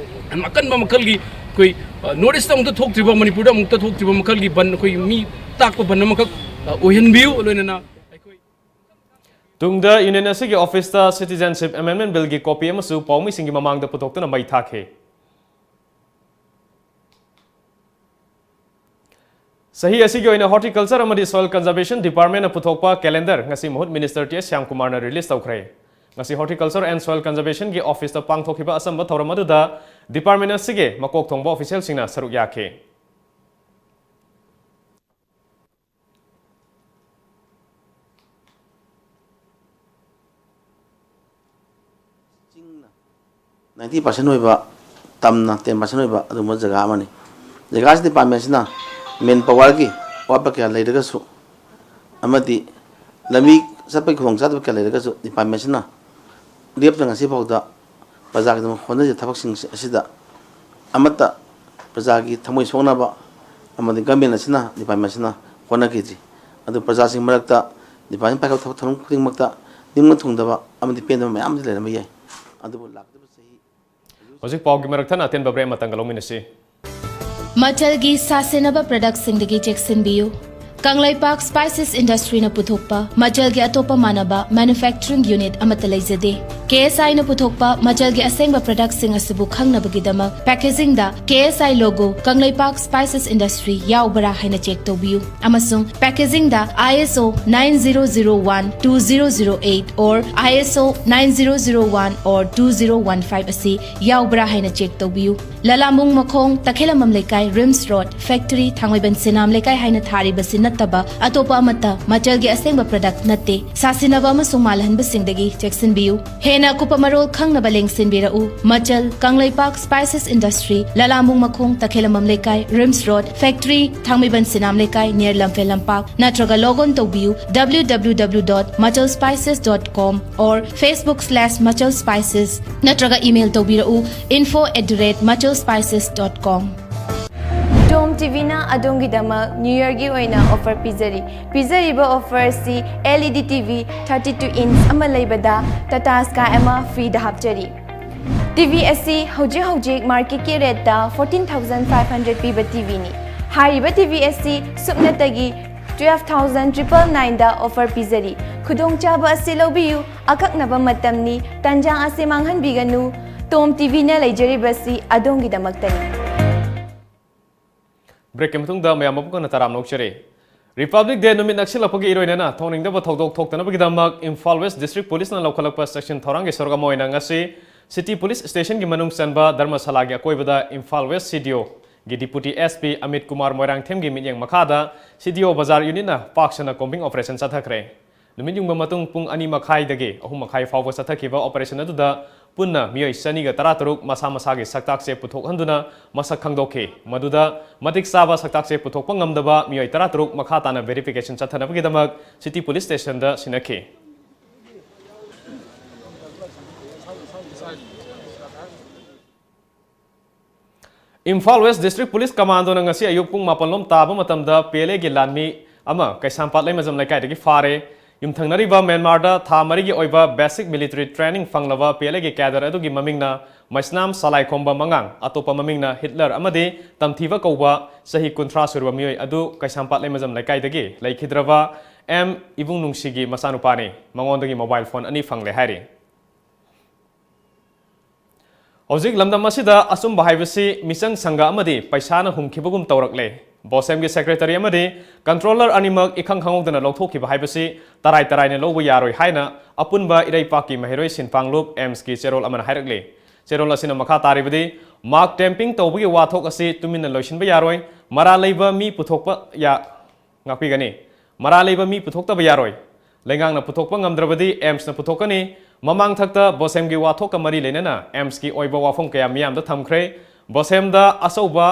ꯌꯥꯝ ꯑꯀꯟꯕ ꯃꯈꯜꯒꯤ ꯑꯩꯈꯣꯏ, ꯑ, ꯅꯣꯔꯠ ꯏꯁꯇ ꯑꯃꯨꯛꯇ ꯊꯣꯛꯇ꯭ꯔꯤꯕ, ꯃꯅꯤꯄꯨꯔꯗ ꯑꯃꯨꯛꯇ ꯊꯣꯛꯇ꯭ꯔꯤꯕ ꯃꯈꯜꯒꯤ ꯕꯟ ꯑꯩꯈꯣꯏ ꯃꯤ ꯇꯥꯛꯄ ꯕꯟ ꯑꯃꯈꯛ, ꯑ, ꯑꯣꯏꯍꯟꯕꯤꯌꯨ꯫ ꯂꯣꯏꯅꯅ ꯑꯩꯈꯣꯏ ꯇꯨꯡꯗ ꯌꯨꯅꯤꯌꯟ ꯑꯁꯤꯒꯤ ꯑꯣꯐꯤꯁꯇ ꯁꯤꯇꯤꯖꯦꯟꯁꯤꯞ ꯑꯦꯃꯦꯟꯗꯃꯦꯟꯠ ꯕꯤꯜꯒꯤ ꯀꯣꯄꯤ ꯑꯃꯁꯨ ꯄꯥꯎꯃꯤꯁꯤꯡꯒꯤ ꯃꯃꯥꯡꯗ ꯄꯨꯊꯣꯛꯇꯨꯅ ꯃꯩ ꯊꯥꯈꯤ꯫ ꯆꯍꯤ ꯑꯁꯤꯒꯤ ꯑꯣꯏꯅ ꯍꯣꯔꯇꯤꯀꯜꯆꯔ ꯑꯃꯗꯤ ꯁꯣꯏꯜ ꯀꯟꯖꯔꯕꯦꯁꯟ ꯗꯤꯄꯥꯔꯠꯃꯦꯟꯠꯅ ꯄꯨꯊꯣꯛꯄ ꯀꯦꯂꯦꯟꯗꯔ ꯉꯁꯤ ꯃꯍꯨꯠ ꯃꯤꯅꯤꯁꯇꯔ ꯇꯤ ꯑꯦꯁ ꯁ꯭ꯌꯥꯝꯀꯨꯃꯥꯔꯅ ꯔꯤꯂꯤꯖ ꯇꯧꯈ꯭ꯔꯦ꯫ ꯉꯁꯤ Horticulture and Soil Conservationꯒꯤ officeꯇ ꯄꯥꯡꯊꯣꯛꯈꯤꯕ ꯑꯆꯝꯕ ꯊꯧꯔꯝ ꯑꯗꯨꯗ department ꯑꯁꯤꯒꯤ ꯃꯀꯣꯛ ꯊꯣꯡꯕ officialꯁꯤꯡꯅ ꯁꯔꯨꯛ ꯌꯥꯈꯤ꯫ ꯆꯤꯡꯅ ninety percent ꯑꯣꯏꯕ, ꯇꯝꯅ ten percent ꯑꯣꯏꯕ ꯑꯗꯨꯒꯨꯝꯕ ꯖꯒꯥ ꯑꯃꯅꯤ꯫ ꯖꯒꯥꯁꯤ departmentꯁꯤꯅ manpowerꯒꯤ ꯑꯋꯥꯠꯄ ꯀꯌꯥ ꯂꯩꯔꯒꯁꯨ ꯑꯃꯗꯤ ꯂꯝꯕꯤ ꯆꯠꯄꯒꯤ ꯈꯨꯗꯣꯡꯆꯥꯗꯕ ꯀꯌꯥ ꯂꯩꯔꯒꯁꯨ departmentꯁꯤꯅ ꯂꯦꯞꯇꯅ ꯉꯁꯤ ꯐꯥꯎꯗ ꯄ꯭ꯔꯖꯥꯒꯤꯗꯃꯛ ꯍꯣꯠꯅꯖ ꯊꯕꯛꯁꯤꯡ ꯑꯁꯤꯗ ꯑꯃꯠꯇ ꯄ꯭ꯔꯖꯥꯒꯤ ꯊꯃꯣꯏ ꯁꯣꯛꯅꯕ ꯑꯃꯗꯤ government ꯑꯁꯤꯅ, department ꯑꯁꯤꯅ ꯍꯣꯠꯅꯈꯤꯗ꯭ꯔꯤ꯫ ꯑꯗꯨ ꯄ꯭ꯔꯖꯥꯁꯤꯡ ꯃꯔꯛꯇ department ꯄꯥꯏꯈꯠꯄ ꯊꯕꯛ ꯊꯧꯔꯝ ꯈꯨꯗꯤꯡꯃꯛꯇ ꯅꯤꯡꯕ ꯊꯨꯡꯗꯕ ꯑꯃꯗꯤ ꯄꯦꯟꯗꯕ ꯃꯌꯥꯝ ꯑꯃꯗꯤ ꯂꯩꯔꯝꯕ ꯌꯥꯏ꯫ ꯑꯗꯨꯕꯨ ꯂꯥꯛꯀꯗꯕ ꯆꯍꯤ ꯍꯧꯖꯤꯛ ꯄꯥꯎꯒꯤ ꯃꯔꯛ ꯊꯠꯅ ꯑꯇꯦꯟꯕ break ꯑꯃꯇꯪꯒ ꯂꯧꯃꯤꯟꯅꯁꯤ꯫ ꯃꯆꯜꯒꯤ ꯁꯥꯁꯤꯟꯅꯕ productꯁꯤꯡꯗꯒꯤ ꯆꯦꯛꯁꯤꯟꯕꯤꯌꯨ꯫ ꯀꯪꯂꯩꯄꯥꯛ Spices Industryꯅ ꯄꯨꯊꯣꯛꯄ ꯃꯆꯜꯒꯤ ꯑꯇꯣꯞꯄ ꯃꯥꯟꯅꯕ manufacturing unit ꯑꯃꯠꯇ ꯂꯩꯖꯗꯦ꯫ KSIꯅ ꯄꯨꯊꯣꯛꯄ ꯃꯆꯜꯒꯤ ꯑꯁꯦꯡꯕ productꯁꯤꯡ ꯑꯁꯤꯕꯨ ꯈꯪꯅꯕꯒꯤꯗꯃꯛ packagingꯗ KSI logo Kangleipak Spices Industry ꯌꯥꯎꯕ꯭ꯔꯥ ꯍꯥꯏꯅ check ꯇꯧꯕꯤꯌꯨ꯫ ꯑꯃꯁꯨꯡ packagingꯗ ISO nine zero zero one two zero zero eight or ISO nine zero zero one or two zero one five ꯑꯁꯤ ꯌꯥꯎꯕ꯭ꯔꯥ ꯍꯥꯏꯅ check ꯇꯧꯕꯤꯌꯨ꯫ ꯂꯂꯥꯃꯨꯡ ꯃꯈꯣꯡ, ꯇꯈꯦꯂꯝꯕꯝ ꯂꯩꯀꯥꯏ, RIMS Road, factory, ꯊꯥꯡꯃꯩꯕꯟ ꯁꯤꯅꯥꯝ ꯂꯩꯀꯥꯏ ꯍꯥꯏꯅ ꯊꯥꯔꯤꯕꯁꯤ ꯅꯠꯇꯕ ꯑꯇꯣꯞꯄ ꯑꯃꯠꯇ ꯃꯆꯜꯒꯤ ꯑꯁꯦꯡꯕ product ꯅꯠꯇꯦ꯫ ꯁꯥꯁꯤꯟꯅꯕ ꯑꯃꯁꯨꯡ ꯃꯥꯜꯍꯟꯕꯁꯤꯡꯗꯒꯤ ꯆꯦꯛꯁꯤꯟꯕꯤꯌꯨ꯫ ꯍꯦꯟꯅ ꯑꯀꯨꯞꯄ ꯃꯔꯣꯜ ꯈꯪꯅꯕ ꯂꯦꯡꯁꯤꯟꯕꯤꯔꯛꯎ꯫ ꯃꯆꯜ, ꯀꯪꯂꯩꯄꯥꯛ Spices Industry, ꯂꯂꯥꯃꯨꯡ ꯃꯈꯣꯡ, ꯇꯈꯦꯂꯝꯕꯝ ꯂꯩꯀꯥꯏ, RIMS Road, factory, ꯊꯥꯡꯃꯩꯕꯟ ꯁꯤꯅꯥꯝ ꯂꯩꯀꯥꯏ, near ꯂꯝꯐꯦꯜ ꯂꯝꯄꯥꯛ, ꯅꯠꯇ꯭ꯔꯒ log on ꯇꯧꯕꯤꯌꯨ W W W dot machal spices dot com or Facebook slash machal spices, ꯅꯠꯇ꯭ꯔꯒ email ꯇꯧꯕꯤꯔꯛꯎ info at the rate machal spices dot com꯫ Tom TVꯅ ꯑꯗꯣꯝꯒꯤꯗꯃꯛ New Yearꯒꯤ ꯑꯣꯏꯅ offer ꯄꯤꯖꯔꯤ꯫ ꯄꯤꯖꯔꯤꯕ offer ꯑꯁꯤ LED TV thirty two inch ꯑꯃ ꯂꯩꯕꯗ Tata Sky ꯑꯃ freeꯗ ꯍꯥꯞꯆꯔꯤ꯫ TV ꯑꯁꯤ ꯍꯧꯖꯤꯛ ꯍꯧꯖꯤꯛ marketꯀꯤ rateꯇ fourteen thousand five hundred ꯄꯤꯕ TVꯅꯤ꯫ ꯍꯥꯏꯔꯤꯕ TV ꯑꯁꯤ ꯁꯨꯞꯅꯇꯒꯤ twelve thousand triple nineꯗ offer ꯄꯤꯖꯔꯤ꯫ ꯈꯨꯗꯣꯡꯆꯥꯕ ꯑꯁꯤ ꯂꯧꯕꯤꯌꯨ, ꯑꯀꯛꯅꯕ ꯃꯇꯝꯅꯤ, ꯇꯥꯟꯖꯥ ꯑꯁꯤ ꯃꯥꯡꯍꯟꯕꯤꯒꯅꯨ꯫ Tom TVꯅ ꯂꯩꯖꯔꯤꯕꯁꯤ ꯑꯗꯣꯝꯒꯤꯗꯃꯛꯇꯅꯤ꯫ Breakꯀꯤ ꯃꯇꯨꯡꯗ ꯃꯌꯥꯝ ꯑꯃꯨꯛ ꯍꯟꯅ ꯇꯔꯥꯝꯅ ꯑꯣꯛꯆꯔꯤ꯫ Republic Day ꯅꯨꯃꯤꯠ ꯅꯛꯁꯤꯜꯂꯛꯄꯒꯤ ꯏꯔꯣꯏꯅꯅ ꯊꯣꯛꯅꯤꯡꯗꯕ ꯊꯧꯗꯣꯛ ꯊꯣꯛꯇꯅꯕꯒꯤꯗꯃꯛ ꯏꯝꯐꯥꯜ ꯋꯦꯁ ꯗꯤꯁꯇ꯭ꯔꯤꯛ ꯄꯨꯂꯤꯁꯅ ꯂꯧꯈꯠꯂꯛꯄ ꯆꯦꯛꯁꯤꯟ ꯊꯧꯔꯥꯡꯒꯤ ꯁꯔꯨꯛ ꯑꯃ ꯑꯣꯏꯅ ꯉꯁꯤ ꯁꯤꯇꯤ ꯄꯨꯂꯤꯁ ꯁ꯭ꯇꯦꯁꯟꯒꯤ ꯃꯅꯨꯡ ꯆꯟꯕ ꯙꯔꯃꯁꯥꯂꯥꯒꯤ ꯑꯀꯣꯏꯕꯗ ꯏꯝꯐꯥꯜ ꯋꯦꯁ ꯁꯤ ꯗꯤ ꯑꯣꯒꯤ deputy S P Amit Kumar ꯃꯣꯏꯔꯥꯡꯊꯦꯝꯒꯤ ꯃꯤꯠꯌꯦꯡ ꯃꯈꯥꯗ ꯁꯤ ꯗꯤ ꯑꯣ ꯕꯖꯥꯔ ꯌꯨꯅꯤꯠꯅ ꯄꯥꯛ ꯁꯟꯅ ꯀꯣꯝꯕꯤꯡ ꯑꯣꯄꯔꯦꯁꯟ ꯆꯠꯊꯈ꯭ꯔꯦ꯫ ꯅꯨꯃꯤꯠ ꯌꯨꯡꯕ ꯃꯇꯨꯡ ꯄꯨꯡ ꯑꯅꯤ ꯃꯈꯥꯏꯗꯒꯤ ꯑꯍꯨꯝ ꯃꯈꯥꯏ ꯐꯥꯎꯕ ꯆꯠꯊꯈꯤꯕ ꯑꯣꯄꯔꯦꯁꯟ ꯑꯗꯨꯗ ꯄꯨꯟꯅ ꯃꯤꯑꯣꯏ ꯆꯅꯤꯒ ꯇꯔꯥꯇꯔꯨꯛ ꯃꯁꯥ ꯃꯁꯥꯒꯤ ꯁꯛꯇꯥꯛꯁꯦ ꯄꯨꯊꯣꯛꯍꯟꯗꯨꯅ ꯃꯁꯛ ꯈꯪꯗꯣꯛꯈꯤ꯫ ꯃꯗꯨꯗ ꯃꯇꯤꯛ ꯆꯥꯕ ꯁꯛꯇꯥꯛꯁꯦ ꯄꯨꯊꯣꯛꯄ ꯉꯝꯗꯕ ꯃꯤꯑꯣꯏ ꯇꯔꯥꯇꯔꯨꯛ ꯃꯈꯥ ꯇꯥꯅ ꯚꯦꯔꯤꯐꯤꯀꯦꯁꯟ ꯆꯠꯊꯅꯕꯒꯤꯗꯃꯛ ꯁꯤꯇꯤ ꯄꯨꯂꯤꯁ ꯁ꯭ꯇꯦꯁꯟꯗ ꯁꯤꯟꯅꯈꯤ꯫ ꯏꯝꯐꯥꯜ ꯋꯦꯁ ꯗꯤꯁꯇ꯭ꯔꯤꯛ ꯄꯨꯂꯤꯁ ꯀꯃꯥꯟꯗꯣꯅ ꯉꯁꯤ ꯑꯌꯨꯛ ꯄꯨꯡ ꯃꯥꯄꯜ ꯂꯣꯝ ꯇꯥꯕ ꯃꯇꯝꯗ ꯄꯤ ꯑꯦꯜ ꯑꯦꯒꯤ ꯂꯥꯟꯃꯤ ꯑꯃ ꯀꯩꯁꯥꯝꯄꯥꯠ ꯂꯩꯃꯖꯝ ꯂꯩꯀꯥꯏꯗꯒꯤ ꯐꯥꯔꯦ꯫ ꯌꯨꯝꯊꯪꯅꯔꯤꯕ ꯃ꯭ꯌꯥꯟꯃꯥꯔꯗ ꯊꯥ ꯃꯔꯤꯒꯤ ꯑꯣꯏꯕ basic military training ꯐꯪꯂꯕ ꯄꯤ ꯑꯦꯜ ꯑꯦꯒꯤ cadre ꯑꯗꯨꯒꯤ ꯃꯃꯤꯡꯅ ꯃꯩꯁꯅꯥꯝ ꯁꯂꯥꯏꯈꯣꯝꯕ ꯃꯉꯥꯡ, ꯑꯇꯣꯞꯄ ꯃꯃꯤꯡꯅ ꯍꯤꯠꯂꯔ ꯑꯃꯗꯤ ꯇꯝꯊꯤꯕ ꯀꯧꯕ ꯆꯍꯤ ꯀꯨꯟꯊ꯭ꯔꯥ ꯁꯨꯔꯕ ꯃꯤꯑꯣꯏ ꯑꯗꯨ ꯀꯩꯁꯥꯝꯄꯥꯠ ꯂꯩꯃꯖꯝ ꯂꯩꯀꯥꯏꯗꯒꯤ ꯂꯩꯈꯤꯗ꯭ꯔꯕ ꯑꯦꯝ ꯏꯕꯨꯡꯅꯨꯡꯁꯤꯒꯤ ꯃꯆꯥꯅꯨꯄꯥꯅꯤ꯫ ꯃꯉꯣꯟꯗꯒꯤ mobile phone ꯑꯅꯤ ꯐꯪꯂꯦ ꯍꯥꯏꯔꯤ꯫ ꯍꯧꯖꯤꯛ ꯂꯝꯗꯝ ꯑꯁꯤꯗ ꯑꯆꯨꯝꯕ ꯍꯥꯏꯕꯁꯤ ꯃꯤꯆꯪ ꯁꯪꯒ ꯑꯃꯗꯤ ꯄꯩꯁꯥꯅ ꯍꯨꯝꯈꯤꯕꯒꯨꯝ ꯇꯧꯔꯛꯂꯦ꯫ ꯕꯣꯁꯦꯝꯒꯤ ꯁꯦꯀ꯭ꯔꯦꯇꯔꯤ ꯑꯃꯗꯤ ꯀꯟꯇ꯭ꯔꯣꯂꯔ ꯑꯅꯤꯃꯛ ꯏꯈꯪ ꯈꯪꯍꯧꯗꯅ ꯂꯧꯊꯣꯛꯈꯤꯕ ꯍꯥꯏꯕꯁꯤ ꯇꯔꯥꯏ ꯇꯔꯥꯏꯅ ꯂꯧꯕ ꯌꯥꯔꯣꯏ ꯍꯥꯏꯅ ꯑꯄꯨꯟꯕ ꯏꯔꯩꯄꯥꯛꯀꯤ ꯃꯍꯩꯔꯣꯏ ꯁꯤꯟꯐꯥꯡꯂꯨꯞ ꯑꯦꯝꯁꯀꯤ ꯆꯦꯔꯣꯜ ꯑꯃꯅ ꯍꯥꯏꯔꯛꯂꯤ꯫ ꯆꯦꯔꯣꯜ ꯑꯁꯤꯅ ꯃꯈꯥ ꯇꯥꯔꯤꯕꯗꯤ, mark tampering ꯇꯧꯕꯒꯤ ꯋꯥꯊꯣꯛ ꯑꯁꯤ ꯇꯨꯃꯤꯟꯅ ꯂꯣꯏꯁꯤꯟꯕ ꯌꯥꯔꯣꯏ, ꯃꯔꯥꯜ ꯂꯩꯕ ꯃꯤ ꯄꯨꯊꯣꯛꯄ ꯌꯥ-, ꯉꯥꯛꯄꯤꯒꯅꯤ꯫ ꯃꯔꯥꯜ ꯂꯩꯕ ꯃꯤ ꯄꯨꯊꯣꯛꯇꯕ ꯌꯥꯔꯣꯏ꯫ ꯂꯩꯉꯥꯛꯅ ꯄꯨꯊꯣꯛꯄ ꯉꯝꯗ꯭ꯔꯕꯗꯤ ꯑꯦꯝꯁꯅ ꯄꯨꯊꯣꯛꯀꯅꯤ꯫ ꯃꯃꯥꯡꯊꯛꯇ ꯕꯣꯁꯦꯝꯒꯤ ꯋꯥꯊꯣꯛꯀ ꯃꯔꯤ ꯂꯩꯅꯅ ꯑꯦꯝꯁꯀꯤ ꯑꯣꯏꯕ ꯋꯥꯐꯝ ꯀꯌꯥ ꯃꯤꯌꯥꯝꯗ ꯊꯝꯈ꯭ꯔꯦ꯫ ꯕꯣꯁꯦꯝꯗ ꯑꯆꯧꯕ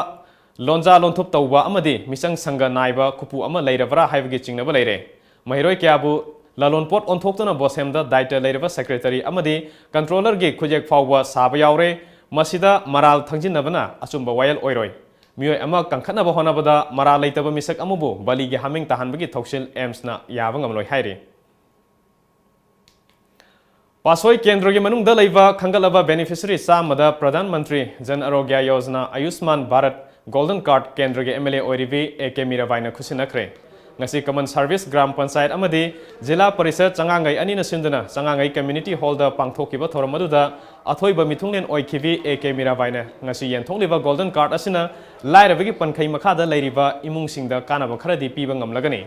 ꯂꯣꯟꯖꯥ ꯂꯣꯟꯊꯨꯞ ꯇꯧꯕ ꯑꯃꯗꯤ ꯃꯤꯆꯪ ꯁꯪꯒ ꯅꯥꯏꯕ ꯈꯨꯄꯨ ꯑꯃ ꯂꯩꯔꯕ꯭ꯔꯥ ꯍꯥꯏꯕꯒꯤ ꯆꯤꯡꯅꯕ ꯂꯩꯔꯦ꯫ ꯃꯍꯩꯔꯣꯏ ꯀꯌꯥꯕꯨ ꯂꯂꯣꯟꯄꯣꯠ ꯑꯣꯟꯊꯣꯛꯇꯨꯅ ꯕꯣꯁꯦꯝꯗ ꯗꯥꯏꯇ ꯂꯩꯔꯕ ꯁꯦꯀ꯭ꯔꯦꯇꯔꯤ ꯑꯃꯗꯤ ꯀꯟꯇ꯭ꯔꯣꯂꯔꯒꯤ ꯈꯨꯠꯌꯦꯛ ꯐꯥꯎꯕ ꯁꯥꯕ ꯌꯥꯎꯔꯦ꯫ ꯃꯁꯤꯗ ꯃꯔꯥꯜ ꯊꯪꯖꯤꯟꯅꯕꯅ ꯑꯆꯨꯝꯕ ꯋꯥꯌꯦꯜ ꯑꯣꯏꯔꯣꯏ꯫ ꯃꯤꯑꯣꯏ ꯑꯃ ꯀꯟꯈꯠꯅꯕ ꯍꯣꯠꯅꯕꯗ ꯃꯔꯥꯜ ꯂꯩꯇꯕ ꯃꯤꯁꯛ ꯑꯃꯕꯨ ꯕꯂꯤꯒꯤ ꯍꯥꯃꯦꯡ ꯇꯥꯍꯟꯕꯒꯤ ꯊꯧꯁꯤꯜ ꯑꯦꯝꯁꯅ ꯌꯥꯕ ꯉꯝꯂꯣꯏ ꯍꯥꯏꯔꯤ꯫ ꯄꯥꯁꯣꯏ ꯀꯦꯟꯗ꯭ꯔꯒꯤ ꯃꯅꯨꯡꯗ ꯂꯩꯕ ꯈꯟꯒꯠꯂꯕ beneficiary ꯆꯥꯝꯃꯗ ꯄ꯭ꯔꯙꯥꯟ ꯃꯟꯇ꯭ꯔꯤ ꯖꯟ ꯑꯔꯣꯒ꯭ꯌ ꯌꯣꯖꯅꯥ ꯑꯌꯨꯁꯃꯥꯟ ꯚꯥꯔꯠ ꯒꯣꯜꯗꯟ ꯀꯥꯔꯗ ꯀꯦꯟꯗ꯭ꯔꯒꯤ ꯑꯦꯝ ꯑꯦꯜ ꯑꯦ ꯑꯣꯏꯔꯤꯕꯤ ꯑꯦ ꯀꯦ ꯃꯤꯔꯥꯕꯥꯏꯅ ꯈꯨꯠꯁꯤꯟꯅꯈ꯭ꯔꯦ꯫ ꯉꯁꯤ ꯀꯃꯟ ꯁꯔꯚꯤꯁ ꯒ꯭ꯔꯥꯝ ꯄꯟꯆꯥꯌꯠ ꯑꯃꯗꯤ ꯖꯤꯂꯥ ꯄꯔꯤꯁꯗ ꯆꯉꯥꯡꯉꯩ ꯑꯅꯤꯅ ꯁꯤꯟꯗꯨꯅ ꯆꯉꯥꯡꯉꯩ ꯀꯝꯃ꯭ꯌꯨꯅꯤꯇꯤ ꯍꯣꯜꯗ ꯄꯥꯡꯊꯣꯛꯈꯤꯕ ꯊꯧꯔꯝ ꯑꯗꯨꯗ ꯑꯊꯣꯏꯕ ꯃꯤꯊꯨꯡꯂꯦꯟ ꯑꯣꯏꯈꯤꯕꯤ ꯑꯦ ꯀꯦ ꯃꯤꯔꯥꯕꯥꯏꯅ ꯉꯁꯤ ꯌꯦꯟꯊꯣꯛꯂꯤꯕ ꯒꯣꯜꯗꯟ ꯀꯥꯔꯗ ꯑꯁꯤꯅ ꯂꯥꯏꯔꯕꯒꯤ ꯄꯟꯈꯩ ꯃꯈꯥꯗ ꯂꯩꯔꯤꯕ ꯏꯃꯨꯡꯁꯤꯡꯗ ꯀꯥꯟꯅꯕ ꯈꯔꯗꯤ ꯄꯤꯕ ꯉꯝꯂꯒꯅꯤ꯫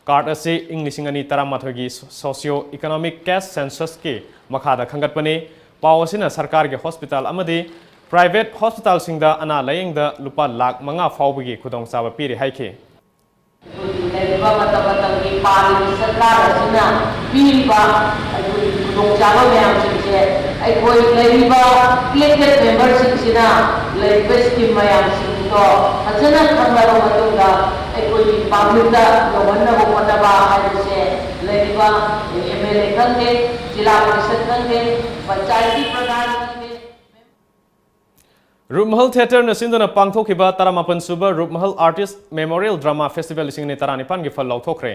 ꯀꯥꯔꯗ ꯑꯁꯤ ꯏꯪ ꯂꯤꯁꯤꯡ ꯑꯅꯤ ꯇꯔꯥꯃꯥꯊꯣꯏꯒꯤ Socio Economic Caste Censusꯀꯤ ꯃꯈꯥꯗ ꯈꯟꯒꯠꯄꯅꯤ꯫ ꯄꯥꯎ ꯑꯁꯤꯅ ꯁꯔꯀꯥꯔꯒꯤ ꯍꯣꯁꯄꯤꯇꯥꯜ ꯑꯃꯗꯤ ꯄ꯭ꯔꯥꯏꯚꯦꯠ ꯍꯣꯁꯄꯤꯇꯥꯜꯁꯤꯡꯗ ꯑꯅꯥ ꯂꯥꯌꯦꯡꯗ ꯂꯨꯄꯥ ꯂꯥꯈ ꯃꯉꯥ ꯐꯥꯎꯕꯒꯤ ꯈꯨꯗꯣꯡꯆꯥꯕ ꯄꯤꯔꯤ ꯍꯥꯏꯈꯤ꯫ ꯑꯩꯈꯣꯏꯒꯤ ꯂꯩꯔꯤꯕ ꯃꯇꯝ ꯃꯇꯝꯒꯤ ꯄꯥꯜꯂꯤꯕ ꯁꯔꯀꯥꯔ ꯑꯁꯤꯅ ꯄꯤꯔꯤꯕ ꯑꯩꯈꯣꯏꯒꯤ ꯈꯨꯗꯣꯡꯆꯥꯕ ꯃꯌꯥꯝꯁꯤꯡꯁꯦ ꯑꯩꯈꯣꯏ ꯂꯩꯔꯤꯕ elected memberꯁꯤꯡꯁꯤꯅ ꯂꯩꯔꯤꯕ scheme ꯃꯌꯥꯝꯁꯤꯡꯗꯣ ꯐꯖꯅ ꯈꯪꯂꯕ ꯃꯇꯨꯡꯗ ꯑꯩꯈꯣꯏꯒꯤ publicꯇ ꯌꯧꯍꯟꯅꯕ ꯍꯣꯠꯅꯕ ꯍꯥꯏꯕꯁꯦ ꯂꯩꯔꯤꯕ MLA ꯈꯪꯗꯦ, ꯖꯤꯂꯥ ꯄꯔꯤꯁꯠ ꯈꯪꯗꯦ, ꯄꯟꯆꯥꯌꯇꯤ ꯄ꯭ꯔꯙꯥꯟ ꯈꯪꯗꯦ꯫ ꯔꯨꯞꯃꯍꯜ ꯊꯤꯌꯦꯇꯔꯅ ꯁꯤꯟꯗꯨꯅ ꯄꯥꯡꯊꯣꯛꯈꯤꯕ ꯇꯔꯥꯃꯥꯄꯟ ꯁꯨꯕ ꯔꯨꯞꯃꯍꯜ Artist Memorial Drama Festival ꯂꯤꯁꯤꯡ ꯑꯅꯤ ꯇꯔꯥꯅꯤꯄꯥꯟꯒꯤ ꯐꯜ ꯂꯥꯎꯊꯣꯛꯈ꯭ꯔꯦ꯫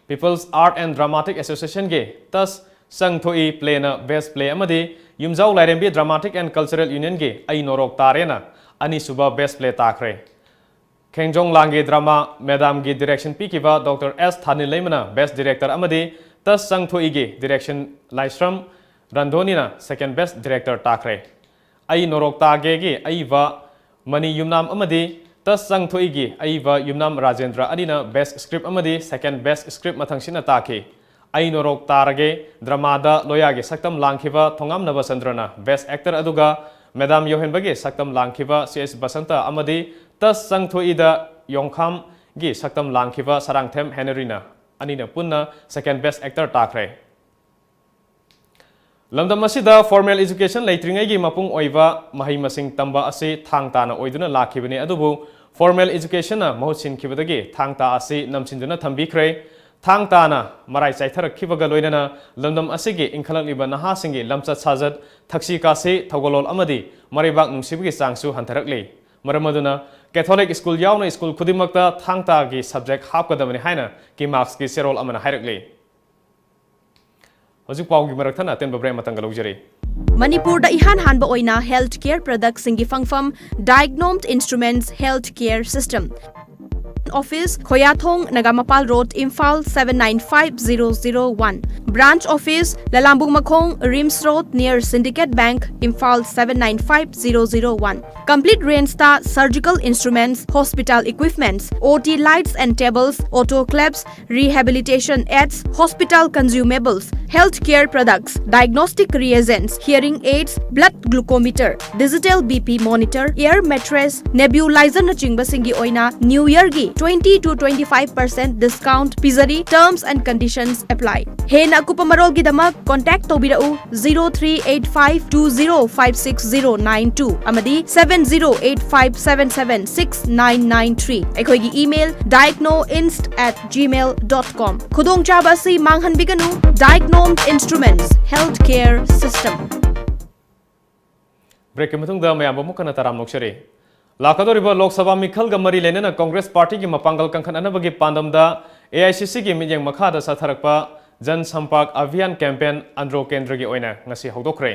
People's Art and Dramatic Associationꯒꯤ ꯇꯁ ꯆꯪꯊꯣꯛꯏ playꯅ best play ꯑꯃꯗꯤ ꯌꯨꯝꯖꯥꯎ ꯂꯥꯏꯔꯦꯝꯕꯤ Dramatic and Cultural Unionꯒꯤ ꯑꯩ ꯅꯣꯔꯣꯛ ꯇꯥꯔꯦꯅ ꯑꯅꯤꯁꯨꯕ best play ꯇꯥꯈ꯭ꯔꯦ꯫ ꯈꯦꯡꯖꯣꯡ ꯂꯥꯡꯒꯤ drama ꯃꯦꯗꯥꯝꯒꯤ direction ꯄꯤꯈꯤꯕ ꯗꯣꯛꯇꯔ ꯑꯦꯁ ꯊꯥꯅꯤꯜꯂꯩꯃꯅ best director ꯑꯃꯗꯤ ꯇꯁ ꯆꯪꯊꯣꯛꯏꯒꯤ direction ꯂꯥꯏꯁ꯭ꯔꯝ ꯔꯟꯙꯣꯅꯤꯅ second best director ꯇꯥꯈ꯭ꯔꯦ꯫ ꯑꯩ ꯅꯣꯔꯣꯛ ꯇꯥꯒꯦꯒꯤ ꯑꯏꯕ ꯃꯅꯤ ꯌꯨꯝꯅꯥꯝ ꯑꯃꯗꯤ ꯇꯁ ꯆꯪꯊꯣꯛꯏꯒꯤ ꯑꯏꯕ ꯌꯨꯝꯅꯥꯝ ꯔꯥꯖꯦꯟꯗ꯭ꯔ ꯑꯅꯤꯅ best script ꯑꯃꯗꯤ second best script ꯃꯊꯪꯁꯤꯠꯅ ꯇꯥꯈꯤ꯫ ꯑꯩ ꯅꯣꯔꯣꯛ ꯇꯥꯔꯒꯦ dramaꯗ ꯂꯣꯌꯥꯒꯤ ꯁꯛꯇꯝ ꯂꯥꯡꯈꯤꯕ ꯊꯣꯉꯥꯝ ꯅꯕꯆꯟꯗ꯭ꯔꯅ best actor ꯑꯗꯨꯒ ꯃꯦꯗꯥꯝ ꯌꯣꯍꯦꯟꯕꯒꯤ ꯁꯛꯇꯝ ꯂꯥꯡꯈꯤꯕ ꯁꯤ ꯑꯦꯁ ꯕꯁꯟꯇ ꯑꯃꯗꯤ ꯇꯁ ꯆꯪꯊꯣꯛꯏꯗ ꯌꯣꯡꯈꯥꯝꯒꯤ ꯁꯛꯇꯝ ꯂꯥꯡꯈꯤꯕ ꯁꯔꯥꯡꯊꯦꯝ ꯍꯦꯅꯔꯤꯅ ꯑꯅꯤꯅ ꯄꯨꯟꯅ second best actor ꯇꯥꯈ꯭ꯔꯦ꯫ ꯂꯝꯗꯝ ꯑꯁꯤꯗ formal education ꯂꯩꯇ꯭ꯔꯤꯉꯩꯒꯤ ꯃꯄꯨꯡ ꯑꯣꯏꯕ ꯃꯍꯩ ꯃꯁꯤꯡ ꯇꯝꯕ ꯑꯁꯤ ꯊꯥꯡ ꯇꯥꯅ ꯑꯣꯏꯗꯨꯅ ꯂꯥꯛꯈꯤꯕꯅꯤ, ꯑꯗꯨꯕꯨ formal educationꯅ ꯃꯍꯨꯠ ꯁꯤꯟꯈꯤꯕꯗꯒꯤ ꯊꯥꯡ ꯇꯥ ꯑꯁꯤ ꯅꯝꯁꯤꯟꯗꯨꯅ ꯊꯝꯕꯤꯈ꯭ꯔꯦ꯫ ꯊꯥꯡ ꯇꯥꯅ ꯃꯔꯥꯏ ꯆꯥꯏꯊꯔꯛꯈꯤꯕꯒ ꯂꯣꯏꯅꯅ ꯂꯝꯗꯝ ꯑꯁꯤꯒꯤ ꯏꯟꯈꯠꯂꯛꯂꯤꯕ ꯅꯍꯥꯁꯤꯡꯒꯤ ꯂꯝꯆꯠ ꯁꯥꯖꯠ, ꯊꯛꯁꯤ ꯈꯥꯁꯤ, ꯊꯧꯒꯜꯂꯣꯟ ꯑꯃꯗꯤ ꯃꯔꯩꯕꯥꯛ ꯅꯨꯡꯁꯤꯕꯒꯤ ꯆꯥꯡꯁꯨ ꯍꯟꯊꯔꯛꯂꯤ꯫ ꯃꯔꯝ ꯑꯗꯨꯅ Catholic school ꯌꯥꯎꯅ school ꯈꯨꯗꯤꯡꯃꯛꯇ ꯊꯥꯡ ꯇꯥꯒꯤ subject ꯍꯥꯞꯀꯗꯕꯅꯤ ꯍꯥꯏꯅ ꯀꯤꯃꯥꯛꯁꯀꯤ ꯆꯦꯔꯣꯜ ꯑꯃꯅ ꯍꯥꯏꯔꯛꯂꯤ꯫ ꯍꯧꯖꯤꯛ ꯄꯥꯎꯒꯤ ꯃꯔꯛ ꯊꯠꯅ ꯑꯇꯦꯟꯕ break ꯑꯃꯇꯪꯒ ꯂꯧꯖꯔꯤ꯫ ꯃꯅꯤꯄꯨꯔꯗ ꯏꯍꯥꯟ ꯍꯥꯟꯕ ꯑꯣꯏꯅ health care productꯁꯤꯡꯒꯤ ꯐꯪꯐꯝ Diagnomed Instruments Health Care System꯫ Office, Khoyathong, Nagamapal Road, Imphal seven nine five zero zero one. Branch Office, Lalambung Makhong, RIMS Road, near Syndicate Bank, Imphal seven nine five zero zero one. Complete range ta surgical instruments, hospital equipments, O T lights and tables, autoclaves, rehabilitation aids, hospital consumables, healthcare products, diagnostic reagents, hearing aids, blood glucometer, digital B P monitor, air mattress, nebulizer na chingba singi oina New Year gi twenty to twenty-five percent discount pizari. Terms and conditions apply. Hena akupa marol gi damak contact tobira u zero three eight five two zero five six zero nine two amadi seven zero eight five seven seven six nine nine three. Aikoigi email diagnoinst at gmail dot com. Khudong chaba si manghan biganu. Diagnome Instruments Healthcare System. Break ꯃꯇꯨꯡꯗ ꯃꯌꯥꯝꯕꯨ ꯑꯃꯨꯛ ꯍꯟꯅ ꯇꯔꯥꯝꯅ ꯑꯣꯛꯆꯔꯤ꯫ ꯂꯥꯛꯀꯗꯧꯔꯤꯕ ꯂꯣꯛ ꯁꯚꯥ ꯃꯤꯈꯜꯒ ꯃꯔꯤ ꯂꯩꯅꯅ ꯀꯣꯡꯒ꯭ꯔꯦꯁ ꯄꯥꯔꯇꯤꯒꯤ ꯃꯄꯥꯡꯒꯜ ꯀꯟꯈꯠꯅꯅꯕꯒꯤ ꯄꯥꯟꯗꯝꯗ ꯑꯦ ꯑꯥꯏ ꯁꯤ ꯁꯤꯒꯤ ꯃꯤꯠꯌꯦꯡ ꯃꯈꯥꯗ ꯆꯠꯊꯔꯛꯄ ꯖꯟ ꯁꯝꯄꯥꯔꯛ ꯑꯚꯤꯌꯥꯟ ꯀꯦꯝꯄꯦꯟ ꯑꯟꯗ꯭ꯔꯣ ꯀꯦꯟꯗ꯭ꯔꯒꯤ ꯑꯣꯏꯅ ꯉꯁꯤ ꯍꯧꯗꯣꯛꯈ꯭ꯔꯦ꯫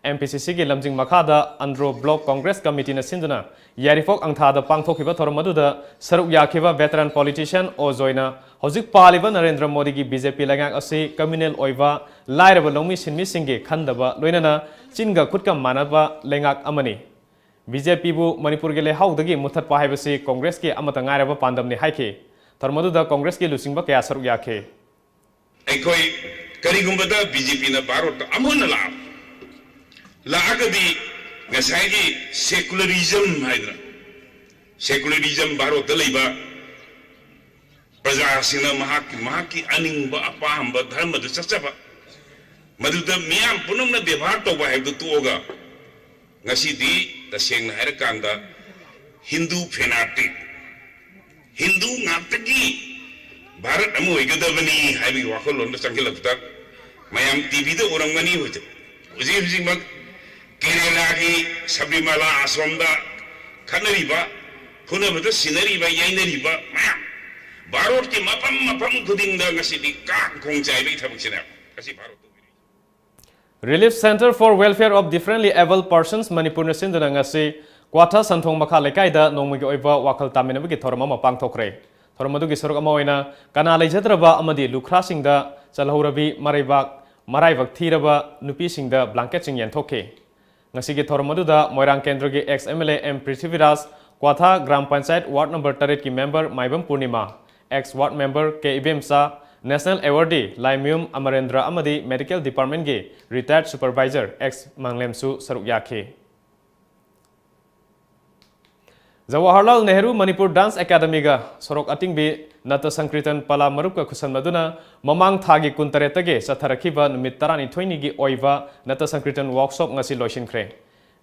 ꯑꯦꯝ ꯄꯤ ꯁꯤ ꯁꯤꯒꯤ ꯂꯝꯖꯤꯡ ꯃꯈꯥꯗ ꯑꯟꯗ꯭ꯔꯣ ꯕ꯭ꯂꯣꯛ ꯀꯣꯡꯒ꯭ꯔꯦꯁ ꯀꯃꯤꯇꯤꯅ ꯁꯤꯟꯗꯨꯅ ꯌꯥꯏꯔꯤꯄꯣꯛ ꯑꯪꯊꯥꯗ ꯄꯥꯡꯊꯣꯛꯈꯤꯕ ꯊꯧꯔꯝ ꯑꯗꯨꯗ ꯁꯔꯨꯛ ꯌꯥꯈꯤꯕ ꯚꯦꯇꯔꯥꯟ ꯄꯣꯂꯤꯇꯤꯁꯤꯌꯥꯟ ꯑꯣ ꯖꯣꯏꯅ ꯍꯧꯖꯤꯛ ꯄꯥꯜꯂꯤꯕ ꯅꯔꯦꯟꯗ꯭ꯔ ꯃꯣꯗꯤꯒꯤ ꯕꯤ ꯖꯦ ꯄꯤ ꯂꯩꯉꯥꯛ ꯑꯁꯤ ꯀꯝꯃ꯭ꯌꯨꯅꯦꯜ ꯑꯣꯏꯕ, ꯂꯥꯏꯔꯕ ꯂꯧꯃꯤ ꯁꯤꯟꯃꯤꯁꯤꯡꯒꯤ ꯈꯟꯗꯕ, ꯂꯣꯏꯅꯅ ꯆꯤꯟꯒ ꯈꯨꯠꯀ ꯃꯥꯟꯅꯕ ꯂꯩꯉꯥꯛ ꯑꯃꯅꯤ꯫ ꯕꯤ ꯖꯦ ꯄꯤꯕꯨ ꯃꯅꯤꯄꯨꯔꯒꯤ ꯂꯩꯍꯥꯎꯗꯒꯤ ꯃꯨꯠꯊꯠꯄ ꯍꯥꯏꯕꯁꯤ ꯀꯣꯡꯒ꯭ꯔꯦꯁꯀꯤ ꯑꯃꯠꯇ ꯉꯥꯏꯔꯕ ꯄꯥꯟꯗꯝꯅꯤ ꯍꯥꯏꯈꯤ꯫ ꯊꯧꯔꯝ ꯑꯗꯨꯗ ꯀꯣꯡꯒ꯭ꯔꯦꯁꯀꯤ ꯂꯨꯆꯤꯡꯕ ꯀꯌꯥ ꯁꯔꯨꯛ ꯌꯥꯈꯤ꯫ ꯑꯩꯈꯣꯏ ꯀꯔꯤꯒꯨꯝꯕꯗ ꯕꯤ ꯖꯦ ꯄꯤꯅ ꯚꯥꯔꯣꯠꯇ ꯑꯃꯨꯛ ꯍꯟꯅ ꯂꯥꯛꯑꯕ, ꯂꯥꯛꯑꯒꯗꯤ ꯉꯁꯥꯏꯒꯤ ꯁꯦꯀꯨꯂꯔꯤꯖꯝ ꯍꯥꯏꯗꯅ, ꯁꯦꯀꯨꯂꯔꯤꯖꯝ, ꯚꯥꯔꯣꯠꯇ ꯂꯩꯕ ꯄ꯭ꯔꯖꯥꯁꯤꯡꯅ ꯃꯍꯥꯛꯀꯤ, ꯃꯍꯥꯛꯀꯤ ꯑꯅꯤꯡꯕ ꯑꯄꯥꯝꯕ ꯙꯔꯃꯗ ꯆꯠꯆꯕ, ꯃꯗꯨꯗ ꯃꯤꯌꯥꯝ ꯄꯨꯝꯅꯃꯛꯅ ꯕꯦꯕꯥꯔ ꯇꯧꯕ ꯍꯥꯏꯕꯗꯨ ꯇꯣꯛꯑꯒ, ꯉꯁꯤꯗꯤ ꯇꯁꯦꯡꯅ ꯍꯥꯏꯔꯀꯥꯟꯗ ꯍꯤꯟꯗꯨ ꯐꯦꯅꯥꯇꯤꯛ, ꯍꯤꯟꯗꯨ ꯉꯥꯛꯇꯒꯤ ꯚꯥꯔꯠ ꯑꯃ ꯑꯣꯏꯒꯗꯕꯅꯤ ꯍꯥꯏꯕꯒꯤ ꯋꯥꯈꯜꯂꯣꯟꯗ ꯆꯪꯁꯤꯜꯂꯛꯄꯗ, ꯃꯌꯥꯝ ꯇꯤ ꯚꯤꯗ ꯎꯔꯝꯒꯅꯤ꯫ ꯍꯧꯖꯤꯛ, ꯍꯧꯖꯤꯛ, ꯍꯧꯖꯤꯛꯃꯛ ꯀꯦꯔꯦꯂꯥꯒꯤ ꯁꯕꯔꯤꯃꯥꯂꯥ ꯑꯥꯁ꯭ꯔꯝꯗ ꯈꯠꯅꯔꯤꯕ, ꯐꯨꯅꯕꯗ ꯁꯤꯟꯅꯔꯤꯕ, ꯌꯩꯅꯔꯤꯕ ꯃꯌꯥꯝ, ꯚꯥꯔꯠꯀꯤ ꯃꯐꯝ ꯃꯐꯝ ꯈꯨꯗꯤꯡꯗ ꯉꯁꯤꯗꯤ ꯀꯥꯡ ꯈꯣꯡ ꯆꯥꯏꯕꯒꯤ ꯊꯕꯛꯁꯤꯅꯦ ꯉꯁꯤ Bharat ꯇꯧꯕꯤꯔꯤꯁꯦ꯫ Relief Centre for Welfare of Differently Abled Persons ꯃꯅꯤꯄꯨꯔꯅ ꯁꯤꯟꯗꯨꯅ ꯉꯁꯤ ꯀ꯭ꯋꯥꯊꯥ ꯁꯟꯊꯣꯡ ꯃꯈꯥ ꯂꯩꯀꯥꯏꯗ ꯅꯣꯡꯃꯒꯤ ꯑꯣꯏꯕ ꯋꯥꯈꯜ ꯇꯥꯃꯤꯟꯅꯕꯒꯤ ꯊꯧꯔꯝ ꯑꯃ ꯄꯥꯡꯊꯣꯛꯈ꯭ꯔꯦ꯫ ꯊꯧꯔꯝ ꯑꯗꯨꯒꯤ ꯁꯔꯨꯛ ꯑꯃ ꯑꯣꯏꯅ ꯀꯅꯥ ꯂꯩꯖꯗ꯭ꯔꯕ ꯑꯃꯗꯤ ꯂꯨꯈ꯭ꯔꯥꯁꯤꯡꯗ ꯆꯜꯍꯧꯔꯕꯤ ꯃꯔꯩꯕꯥꯛ, ꯃꯔꯥꯏꯕꯛ ꯊꯤꯔꯕ ꯅꯨꯄꯤꯁꯤꯡꯗ ꯕ꯭ꯂꯥꯡꯀꯦꯠꯁꯤꯡ ꯌꯦꯟꯊꯣꯛꯈꯤ꯫ ꯉꯁꯤꯒꯤ ꯊꯧꯔꯝ ꯑꯗꯨꯗ ꯃꯣꯏꯔꯥꯡ ꯀꯦꯟꯗ꯭ꯔꯒꯤ ex M L A M Prithibiraj, Kwatha gram panchayat ward number ꯇꯔꯦꯠꯀꯤ member Maibam Purnima, ex ward member K Ibemcha, national awardee Laimayum Amarendra ꯑꯃꯗꯤ ꯃꯦꯗꯤꯀꯦꯜ ꯗꯤꯄꯥꯔꯠꯃꯦꯟꯒꯤ ꯔꯤꯇꯥꯌꯔꯗ ꯁꯨꯄꯔꯚꯥꯏꯖꯔ ꯑꯦꯛꯁ ꯃꯥꯡꯂꯦꯝꯁꯨ ꯁꯔꯨꯛ ꯌꯥꯈꯤ꯫ ꯖꯋꯥꯍꯔꯂꯥꯜ ꯅꯦꯍꯔꯨ ꯃꯅꯤꯄꯨꯔ ꯗꯥꯟꯁ ꯑꯦꯀꯥꯗꯃꯤꯒ ꯁꯣꯔꯣꯛ ꯑꯇꯤꯡꯕꯤ ꯅꯇ ꯁꯪꯀ꯭ꯔꯤꯇꯟ ꯄꯂꯥ ꯃꯔꯨꯞꯀ ꯈꯨꯠꯁꯝꯅꯗꯨꯅ ꯃꯃꯥꯡ ꯊꯥꯒꯤ ꯀꯨꯟꯇꯔꯦꯠꯇꯒꯤ ꯆꯠꯊꯔꯛꯈꯤꯕ ꯅꯨꯃꯤꯠ ꯇꯔꯥꯅꯤꯊꯣꯏꯅꯤꯒꯤ ꯑꯣꯏꯕ ꯅꯇ ꯁꯪꯀ꯭ꯔꯤꯇꯟ ꯋꯥꯔꯛꯁꯣꯞ ꯉꯁꯤ ꯂꯣꯏꯁꯤꯟꯈ꯭ꯔꯦ꯫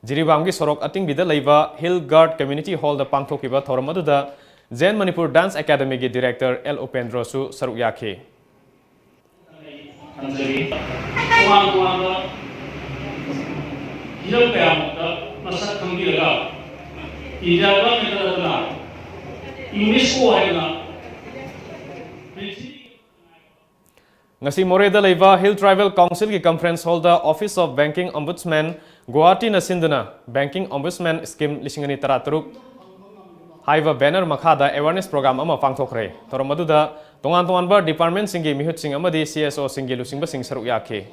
ꯖꯤꯔꯤꯕꯥꯝꯒꯤ ꯁꯣꯔꯣꯛ ꯑꯇꯤꯡꯕꯤꯗ ꯂꯩꯕ ꯍꯤꯜ ꯒꯥꯔꯗ ꯀꯝꯃ꯭ꯌꯨꯅꯤꯇꯤ ꯍꯣꯜꯗ ꯄꯥꯡꯊꯣꯛꯈꯤꯕ ꯊꯧꯔꯝ ꯑꯗꯨꯗ ꯖꯦꯟ ꯃꯅꯤꯄꯨꯔ ꯗꯥꯟꯁ ꯑꯦꯀꯥꯗꯃꯤꯒꯤ ꯗꯤꯔꯦꯛꯇꯔ ꯑꯦꯜ ꯎꯄꯦꯟꯗ꯭ꯔꯣꯁꯨ ꯁꯔꯨꯛ ꯌꯥꯈꯤ꯫ ꯈꯟꯖꯔꯤ꯫ ꯇꯣꯉꯥꯟ ꯇꯣꯉꯥꯟꯕ ꯍꯤꯔꯝ ꯀꯌꯥꯃꯨꯛꯇ ꯃꯁꯛ ꯈꯪꯕꯤꯔꯒ ꯏꯟꯗꯤꯌꯥ ꯒꯣꯔꯃꯦꯟꯠꯇ ꯅꯠꯇꯅ ꯌꯨꯅꯦꯁꯀꯣ ꯍꯥꯏꯗꯅ ꯄ꯭ꯔꯤꯊꯤꯕꯤꯒꯤ ꯉꯁꯤ ꯃꯣꯔꯦꯗ ꯂꯩꯕ ꯍꯤꯜ ꯇ꯭ꯔꯥꯏꯕꯦꯜ ꯀꯥꯎꯟꯁꯤꯜꯒꯤ ꯀꯟꯐꯔꯦꯟꯁ ꯍꯣꯜꯗ Office of Banking Ombudsman ꯒꯨꯋꯥꯍꯥꯇꯤꯅ ꯁꯤꯟꯗꯨꯅ Banking Ombudsman Scheme ꯂꯤꯁꯤꯡ ꯑꯅꯤ ꯇꯔꯥꯇꯔꯨꯛ ꯍꯥꯏꯕ ꯕꯦꯅꯔ ꯃꯈꯥꯗ ꯑꯦꯋꯥꯔꯅꯦꯁ ꯄ꯭ꯔꯣꯒ꯭ꯔꯥꯝ ꯑꯃ ꯄꯥꯡꯊꯣꯛꯈ꯭ꯔꯦ꯫ ꯊꯧꯔꯝ ꯑꯗꯨꯗ ꯇꯣꯉꯥꯟ ꯇꯣꯉꯥꯟꯕ ꯗꯤꯄꯥꯔꯠꯃꯦꯟꯁꯤꯡꯒꯤ ꯃꯤꯍꯨꯠꯁꯤꯡ ꯑꯃꯗꯤ ꯁꯤ ꯑꯦꯁ ꯑꯣꯁꯤꯡꯒꯤ ꯂꯨꯆꯤꯡꯕꯁꯤꯡ ꯁꯔꯨꯛ ꯌꯥꯈꯤ꯫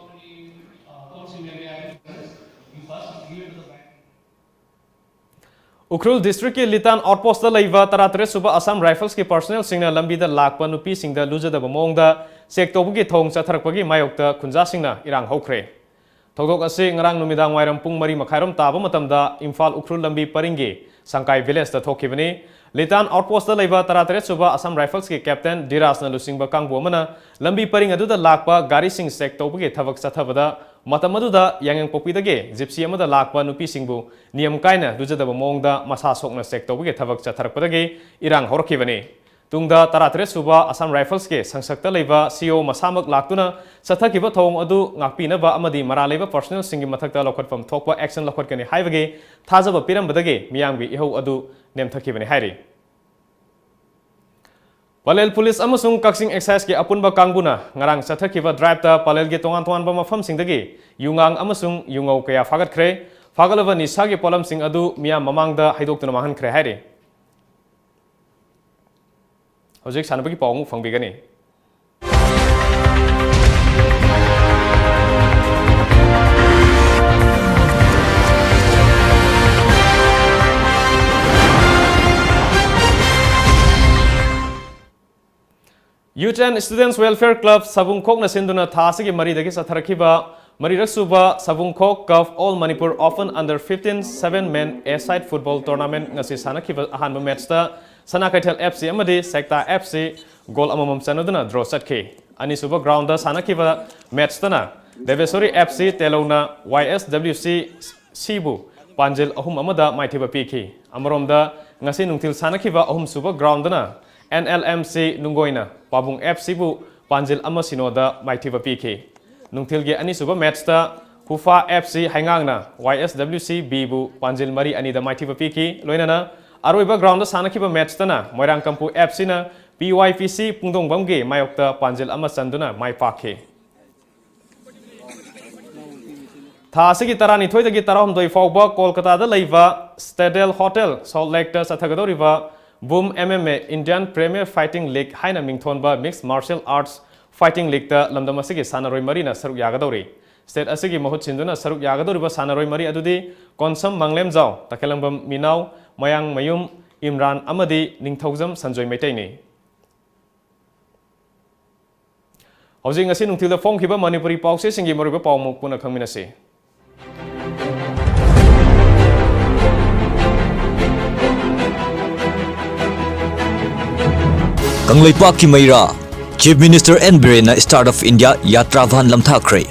ꯎꯈ꯭ꯔꯨꯜ ꯗꯤꯁꯇ꯭ꯔꯤꯛꯀꯤ ꯂꯤꯇꯥꯟ ꯑꯥꯎꯠꯄꯣꯁꯇ ꯂꯩꯕ ꯇꯔꯥꯇꯔꯦꯠ ꯁꯨꯕ ꯑꯁꯥꯝ ꯔꯥꯏꯐꯜꯁꯀꯤ ꯄꯥꯔꯁꯣꯅꯦꯜꯁꯤꯡꯅ ꯂꯝꯕꯤꯗ ꯂꯥꯛꯄ ꯅꯨꯄꯤꯁꯤꯡꯗ ꯂꯨꯖꯗꯕ ꯃꯑꯣꯡꯗ ꯆꯦꯛ ꯇꯧꯕꯒꯤ ꯊꯧꯑꯣꯡ ꯆꯠꯊꯔꯛꯄꯒꯤ ꯃꯥꯌꯣꯛꯇ ꯈꯨꯟꯖꯥꯁꯤꯡꯅ ꯏꯔꯥꯡ ꯍꯧꯈ꯭ꯔꯦ꯫ ꯊꯧꯗꯣꯛ ꯑꯁꯤ ꯉꯔꯥꯡ ꯅꯨꯃꯤꯗꯥꯡ ꯋꯥꯏꯔꯝ ꯄꯨꯡ ꯃꯔꯤ ꯃꯈꯥꯏꯔꯣꯝ ꯇꯥꯕ ꯃꯇꯝꯗ ꯏꯝꯐꯥꯜ ꯎꯈ꯭ꯔꯨꯜ ꯂꯝꯕꯤ ꯄꯔꯤꯡꯒꯤ ꯁꯪꯀꯥꯏ ꯚꯤꯂꯦꯖꯇ ꯊꯣꯛꯈꯤꯕꯅꯤ꯫ ꯂꯤꯇꯥꯟ ꯑꯥꯎꯠꯄꯣꯁꯇ ꯂꯩꯕ ꯇꯔꯥꯇꯔꯦꯠ ꯁꯨꯕ ꯑꯁꯥꯝ ꯔꯥꯏꯐꯜꯁꯀꯤ ꯀꯦꯞꯇꯦꯟ ꯙꯤꯔꯥꯖꯅ ꯂꯨꯆꯤꯡꯕ ꯀꯥꯡꯕꯨ ꯑꯃꯅ ꯂꯝꯕꯤ ꯄꯔꯤꯡ ꯑꯗꯨꯗ ꯂꯥꯛꯄ ꯒꯥꯔꯤꯁꯤꯡ ꯆꯦꯛ ꯇꯧꯕꯒꯤ ꯊꯕꯛ ꯆꯠꯊꯕꯗ ꯃꯇꯝ ꯑꯗꯨꯗ ꯌꯥꯏꯉꯪꯄꯣꯛꯄꯤꯗꯒꯤ ꯖꯤꯞꯁꯤ ꯑꯃꯗ ꯂꯥꯛꯄ ꯅꯨꯄꯤꯁꯤꯡꯕꯨ ꯅꯤꯌꯝ ꯀꯥꯏꯅ ꯂꯨꯖꯗꯕ ꯃꯑꯣꯡꯗ ꯃꯁꯥ ꯁꯣꯛꯅ ꯆꯦꯛ ꯇꯧꯕꯒꯤ ꯊꯕꯛ ꯆꯠꯊꯔꯛꯄꯗꯒꯤ ꯏꯔꯥꯡ ꯍꯧꯔꯛꯈꯤꯕꯅꯤ꯫ ꯇꯨꯡꯗ ꯇꯔꯥꯇꯔꯦꯠ ꯁꯨꯕ ꯑꯁꯥꯝ ꯔꯥꯏꯐꯜꯁꯀꯤ ꯁꯪꯁꯛꯇ ꯂꯩꯕ ꯁꯤ ꯑꯣ ꯃꯁꯥꯃꯛ ꯂꯥꯛꯇꯨꯅ ꯆꯠꯊꯈꯤꯕ ꯊꯧꯑꯣꯡ ꯑꯗꯨ ꯉꯥꯛꯄꯤꯅꯕ ꯑꯃꯗꯤ ꯃꯔꯥꯜ ꯂꯩꯕ ꯄꯥꯔꯁꯣꯅꯦꯜꯁꯤꯡꯒꯤ ꯃꯊꯛꯇ ꯂꯧꯈꯠꯐꯝ ꯊꯣꯛꯄ ꯑꯦꯛꯁꯟ ꯂꯧꯈꯠꯀꯅꯤ ꯍꯥꯏꯕꯒꯤ ꯊꯥꯖꯕ ꯄꯤꯔꯝꯕꯗꯒꯤ ꯃꯤꯌꯥꯝꯒꯤ ꯏꯍꯧ ꯑꯗꯨ ꯅꯦꯝꯊꯈꯤꯕꯅꯤ ꯍꯥꯏꯔꯤ꯫ ꯄꯂꯦꯜ ꯄꯨꯂꯤꯁ ꯑꯃꯁꯨꯡ ꯀꯛꯆꯤꯡ ꯑꯦꯛꯁꯥꯏꯖꯀꯤ ꯑꯄꯨꯟꯕ ꯀꯥꯡꯕꯨꯅ ꯉꯔꯥꯡ ꯆꯠꯊꯈꯤꯕ ꯗ꯭ꯔꯥꯏꯚꯇ ꯄꯂꯦꯜꯒꯤ ꯇꯣꯉꯥꯟ ꯇꯣꯉꯥꯟꯕ ꯃꯐꯝꯁꯤꯡꯗꯒꯤ ꯌꯨꯉꯥꯡ ꯑꯃꯁꯨꯡ ꯌꯨꯉꯧ ꯀꯌꯥ ꯐꯥꯒꯠꯈ꯭ꯔꯦ꯫ ꯐꯥꯒꯠꯂꯕ ꯅꯤꯁꯥꯒꯤ ꯄꯣꯠꯂꯝꯁꯤꯡ ꯑꯗꯨ ꯃꯤꯌꯥꯝ ꯃꯃꯥꯡꯗ ꯍꯩꯗꯣꯛꯇꯨꯅ ꯃꯥꯡꯍꯟꯈ꯭ꯔꯦ ꯍꯥꯏꯔꯤ꯫ ꯍꯧꯖꯤꯛ ꯁꯥꯟꯅꯕꯒꯤ ꯄꯥꯎ ꯑꯃꯨꯛ ꯐꯪꯕꯤꯒꯅꯤ꯫ Youth and Students Welfare Club ꯁꯕꯨꯡꯈꯣꯛꯅ ꯁꯤꯟꯗꯨꯅ ꯊꯥ ꯑꯁꯤꯒꯤ ꯃꯔꯤꯗꯒꯤ ꯆꯠꯊꯔꯛꯈꯤꯕ ꯃꯔꯤꯔꯛ ꯁꯨꯕ ꯁꯕꯨꯡꯈꯣꯛ Cup All Manipur Open Under fifteen seven Men A-side Football Tournament ꯉꯁꯤ ꯁꯥꯟꯅꯈꯤꯕ ꯑꯍꯥꯟꯕ ꯃꯦꯠꯁꯇ ꯁꯅꯥ ꯀꯩꯊꯦꯜ F C ꯑꯃꯗꯤ ꯁꯦꯛꯇꯥ F C ꯒꯣꯜ ꯑꯃꯃꯝ ꯆꯟꯅꯗꯨꯅ ꯗ꯭ꯔꯣ ꯆꯠꯈꯤ꯫ ꯑꯅꯤꯁꯨꯕ ꯒ꯭ꯔꯥꯎꯟꯗ ꯁꯥꯟꯅꯈꯤꯕ ꯃꯦꯠꯁꯇꯅ ꯗꯦꯕꯦꯁꯣꯔꯤ F C ꯇꯦꯂꯧꯅ Y S W C ꯁꯤꯕꯨ ꯄꯥꯟꯖꯤꯜ ꯑꯍꯨꯝ ꯑꯃꯗ ꯃꯥꯏꯊꯤꯕ ꯄꯤꯈꯤ꯫ ꯑꯃꯔꯣꯝꯗ ꯉꯁꯤ ꯅꯨꯡꯊꯤꯜ ꯁꯥꯟꯅꯈꯤꯕ ꯑꯍꯨꯝꯁꯨꯕ ꯒ꯭ꯔꯥꯎꯟꯗꯅ N L M C ꯅꯨꯡꯒꯣꯏꯅ ꯄꯥꯕꯨꯡ F Cꯕꯨ ꯄꯥꯟꯖꯤꯜ ꯑꯃ ꯁꯤꯅꯣꯗ ꯃꯥꯏꯊꯤꯕ ꯄꯤꯈꯤ꯫ ꯅꯨꯡꯊꯤꯜꯒꯤ ꯑꯅꯤꯁꯨꯕ ꯃꯦꯠꯁꯇ ꯍꯨꯐꯥ F C ꯍꯩꯉꯥꯡꯅ Y S W C Bꯕꯨ ꯄꯥꯟꯖꯤꯜ ꯃꯔꯤ ꯑꯅꯤꯗ ꯃꯥꯏꯊꯤꯕ ꯄꯤꯈꯤ꯫ ꯂꯣꯏꯅꯅ ꯑꯔꯣꯏꯕ ꯒ꯭ꯔꯥꯎꯟꯗ ꯁꯥꯟꯅꯈꯤꯕ ꯃꯦꯠꯁꯇꯅ ꯃꯣꯏꯔꯥꯡꯀꯝꯄꯨ F Cꯅ P Y P C ꯄꯨꯡꯗꯣꯡꯕꯝꯒꯤ ꯃꯥꯌꯣꯛꯇ ꯄꯥꯟꯖꯤꯜ ꯑꯃ ꯆꯟꯗꯨꯅ ꯃꯥꯏ ꯄꯥꯛꯈꯤ꯫ ꯊꯥ ꯑꯁꯤꯒꯤ ꯇꯔꯥꯅꯤꯊꯣꯏꯗꯒꯤ ꯇꯔꯥꯍꯨꯝꯗꯣꯏ ꯐꯥꯎꯕ ꯀꯣꯜꯀꯇꯥꯗ ꯂꯩꯕ Citadel Hotel Salt Lakeꯇ ꯆꯠꯊꯒꯗꯧꯔꯤꯕ BOOM M M A Indian Premier Fighting League ꯍꯥꯏꯅ ꯃꯤꯡꯊꯣꯟꯕ Mixed Martial Arts Fighting Leagueꯇ ꯂꯝꯗꯝ ꯑꯁꯤꯒꯤ ꯁꯥꯟꯅꯔꯣꯏ ꯃꯔꯤꯅ ꯁꯔꯨꯛ ꯌꯥꯒꯗꯧꯔꯤ꯫ State ꯑꯁꯤꯒꯤ ꯃꯍꯨꯠ ꯁꯤꯟꯗꯨꯅ ꯁꯔꯨꯛ ꯌꯥꯒꯗꯧꯔꯤꯕ ꯁꯥꯟꯅꯔꯣꯏ ꯃꯔꯤ ꯑꯗꯨꯗꯤ ꯀꯣꯟꯁꯝ ꯃꯪꯂꯦꯝꯖꯥꯎ, ꯇꯈꯦꯂꯝꯕꯝ ꯃꯤꯅꯥꯎ, ꯃꯌꯥꯡꯃꯌꯨꯝ ꯏꯝꯔꯥꯟ ꯑꯃꯗꯤ ꯅꯤꯡꯊꯧꯖꯝ ꯁꯟꯖꯣꯏ ꯃꯩꯇꯩꯅꯤ꯫ ꯍꯧꯖꯤꯛ ꯉꯁꯤ ꯅꯨꯡꯊꯤꯜꯗ ꯐꯣꯡꯈꯤꯕ ꯃꯅꯤꯄꯨꯔꯤ ꯄꯥꯎꯆꯦꯁꯤꯡꯒꯤ ꯃꯔꯨꯑꯣꯏꯕ ꯄꯥꯎ ꯑꯃꯨꯛ ꯄꯨꯟꯅ ꯈꯪꯃꯤꯟꯅꯁꯤ꯫ ꯀꯪꯂꯩꯄꯥꯛꯀꯤ ꯃꯩꯔꯥ, Chief Minister N ꯕꯤꯔꯦꯟꯅ Start of India ꯌꯥꯇ꯭ꯔꯥ ꯚꯥꯟ ꯂꯝꯊꯥꯈ꯭ꯔꯦ꯫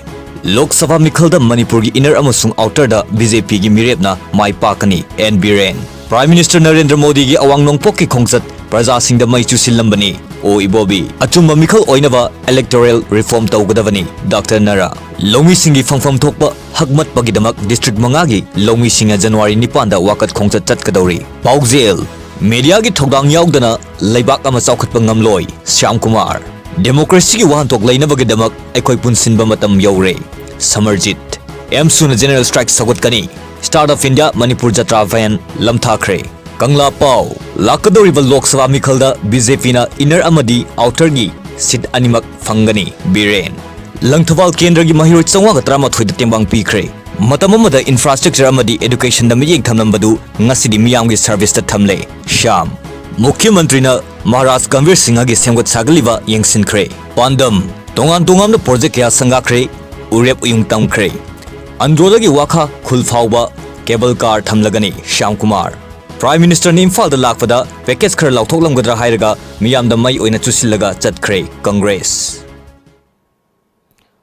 ꯂꯣꯛ ꯁꯚꯥ ꯃꯤꯈꯜꯗ ꯃꯅꯤꯄꯨꯔꯒꯤ inner ꯑꯃꯁꯨꯡ outerꯗ BJPꯒꯤ ꯃꯤꯔꯦꯞꯅ ꯃꯥꯏ ꯄꯥꯛꯀꯅꯤ, N Biren. Prime Minister Narendra ꯃꯣꯗꯤꯒꯤ ꯑꯋꯥꯡ ꯅꯣꯡꯄꯣꯛꯀꯤ ꯈꯣꯡꯆꯠ ꯄ꯭ꯔꯖꯥꯁꯤꯡꯗ ꯃꯩ ꯆꯨꯁꯤꯜꯂꯝꯕꯅꯤ, ꯑꯣ ꯏꯕꯣꯕꯤ꯫ ꯑꯆꯨꯝꯕ ꯃꯤꯈꯜ ꯑꯣꯏꯅꯕ electoral reform ꯇꯧꯒꯗꯕꯅꯤ, Doctor ꯅꯔꯥ꯫ ꯂꯧꯃꯤꯁꯤꯡꯒꯤ ꯐꯪꯐꯝ ꯊꯣꯛꯄ ꯍꯛꯃꯠꯄꯒꯤꯗꯃꯛ district ꯃꯉꯥꯒꯤ ꯂꯧꯃꯤꯁꯤꯡꯅ January ꯅꯤꯄꯥꯟꯗ ꯋꯥꯀꯠ ꯈꯣꯡꯆꯠ ꯆꯠꯀꯗꯧꯔꯤ꯫ ꯄꯥꯎꯖꯦꯜ, mediaꯒꯤ ꯊꯧꯗꯥꯡ ꯌꯥꯎꯗꯅ ꯂꯩꯕꯥꯛ ꯑꯃ ꯆꯥꯎꯈꯠꯄ ꯉꯝꯂꯣꯏ, ꯁ꯭ꯌꯥꯝ ꯀꯨꯃꯥꯔ꯫ Democracyꯒꯤ ꯋꯥꯍꯟꯊꯣꯛ ꯂꯩꯅꯕꯒꯤꯗꯃꯛ ꯑꯩꯈꯣꯏ ꯄꯨꯟꯁꯤꯟꯕ ꯃꯇꯝ ꯌꯧꯔꯦ, ꯁꯃꯔꯖꯤꯠ꯫ ꯑꯦꯝꯁꯨꯅ general strike ꯁꯧꯒꯠꯀꯅꯤ, Start of India Manipur Jatra van ꯂꯝꯊꯥꯈ꯭ꯔꯦ꯫ ꯀꯪꯂꯥ ꯄꯥꯎ, ꯂꯥꯛꯀꯗꯧꯔꯤꯕ ꯂꯣꯛ ꯁꯚꯥ ꯃꯤꯈꯜꯗ ꯕꯤ ꯖꯦ ꯄꯤꯅ inner ꯑꯃꯗꯤ outerꯒꯤ seat ꯑꯅꯤꯃꯛ ꯐꯪꯒꯅꯤ꯫ ꯕꯤꯔꯦꯟ, ꯂꯪꯊꯕꯥꯜ ꯀꯦꯟꯗ꯭ꯔꯒꯤ ꯃꯍꯩꯔꯣꯏ ꯆꯥꯝꯃꯉꯥꯒ ꯇꯔꯥꯃꯥꯊꯣꯏꯗ ꯇꯦꯡꯕꯥꯡ ꯄꯤꯈ꯭ꯔꯦ꯫ ꯃꯇꯝ ꯑꯃꯗ infrastructure ꯑꯃꯗꯤ educationꯗ ꯃꯤꯠꯌꯦꯡ ꯊꯝꯂꯝꯕꯗꯨ ꯉꯁꯤꯗꯤ ꯃꯤꯌꯥꯝꯒꯤ serviceꯇ ꯊꯝꯂꯦ꯫ ꯁ꯭ꯌꯥꯝ, ꯃꯨꯈ꯭ꯌ ꯃꯟꯇ꯭ꯔꯤꯅ ꯃꯍꯥꯔꯥꯖ ꯒꯝꯚꯤꯔ ꯁꯤꯡꯍꯒꯤ ꯁꯦꯝꯒꯠ ꯁꯥꯒꯠꯂꯤꯕ ꯌꯦꯡꯁꯤꯟꯈ꯭ꯔꯦ꯫ ꯄꯥꯟꯗꯝ, ꯇꯣꯉꯥꯟ ꯇꯣꯉꯥꯟꯕ project ꯀꯌꯥ ꯁꯪꯒꯥꯈ꯭ꯔꯦ, ꯎꯔꯦꯞ ꯎꯌꯨꯡ ꯇꯝꯈ꯭ꯔꯦ꯫ ꯑꯟꯗ꯭ꯔꯣꯗꯒꯤ ꯋꯥꯈꯥ ꯈꯨꯜ ꯐꯥꯎꯕ cable car ꯊꯝꯂꯒꯅꯤ꯫ Shyam Kumar, Prime Ministerꯅ ꯏꯝꯐꯥꯜꯗ ꯂꯥꯛꯄꯗ package ꯈꯔ ꯂꯥꯎꯊꯣꯛꯂꯝꯒꯗ꯭ꯔꯥ ꯍꯥꯏꯔꯒ ꯃꯤꯌꯥꯝꯗ ꯃꯩ ꯑꯣꯏꯅ ꯆꯨꯁꯤꯜꯂꯒ ꯆꯠꯈ꯭ꯔꯦ ꯀꯪꯒ꯭ꯔꯦꯁ꯫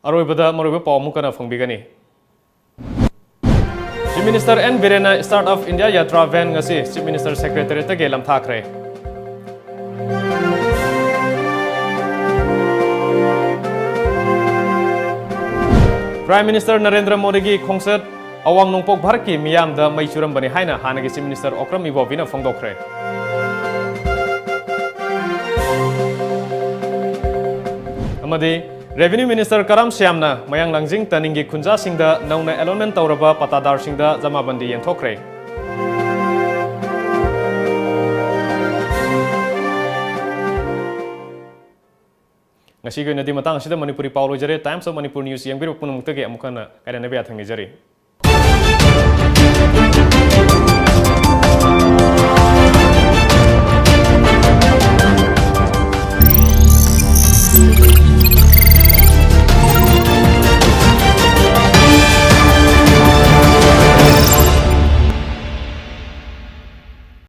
ꯑꯔꯣꯏꯕꯗ ꯃꯔꯨꯑꯣꯏꯕ ꯄꯥꯎ ꯑꯃꯨꯛ ꯍꯟꯅ ꯐꯣꯡꯕꯤꯒꯅꯤ꯫ Chief Minister N ꯕꯤꯔꯦꯟꯅ Start of India Yatra van ꯉꯁꯤ Chief Minister Secretariatꯇꯒꯤ ꯂꯝꯊꯥꯈ꯭ꯔꯦ꯫ Prime Minister Narendra ꯃꯣꯗꯤꯒꯤ ꯈꯣꯡꯆꯠ ꯑꯋꯥꯡ ꯅꯣꯡꯄꯣꯛ ꯚꯥꯔꯠꯀꯤ ꯃꯤꯌꯥꯝꯗ ꯃꯩ ꯆꯨꯔꯝꯕꯅꯤ ꯍꯥꯏꯅ ꯍꯥꯟꯅꯒꯤ Chief Minister ꯑꯣꯀ꯭ꯔꯝ ꯏꯕꯣꯕꯤꯅ ꯐꯣꯡꯗꯣꯛꯈ꯭ꯔꯦ꯫ ꯑꯃꯗꯤ Revenue Minister ꯀꯔꯥꯝ ꯁ꯭ꯌꯥꯝꯅ ꯃꯌꯥꯡ ꯂꯥꯡꯖꯤꯡ ꯇꯅꯤꯡꯒꯤ ꯈꯨꯟꯖꯥꯁꯤꯡꯗ ꯅꯧꯅ allotment ꯇꯧꯔꯕ ꯄꯇꯥꯗꯥꯔꯁꯤꯡꯗ ꯖꯃꯥꯕꯟꯗꯤ ꯌꯦꯟꯊꯣꯛꯈ꯭ꯔꯦ꯫ ꯉꯁꯤꯒꯤ ꯑꯣꯏꯅꯗꯤ ꯃꯇꯥꯡ ꯑꯁꯤꯗ ꯃꯅꯤꯄꯨꯔꯤ ꯄꯥꯎ ꯂꯣꯏꯖꯔꯦ꯫ Times of Manipur News ꯌꯦꯡꯕꯤꯔꯤꯕ ꯄꯨꯝꯅꯃꯛꯇꯒꯤ ꯑꯃꯨꯛ ꯍꯟꯅ ꯀꯥꯏꯅꯅꯕ ꯌꯥꯊꯪ ꯅꯤꯖꯔꯤ꯫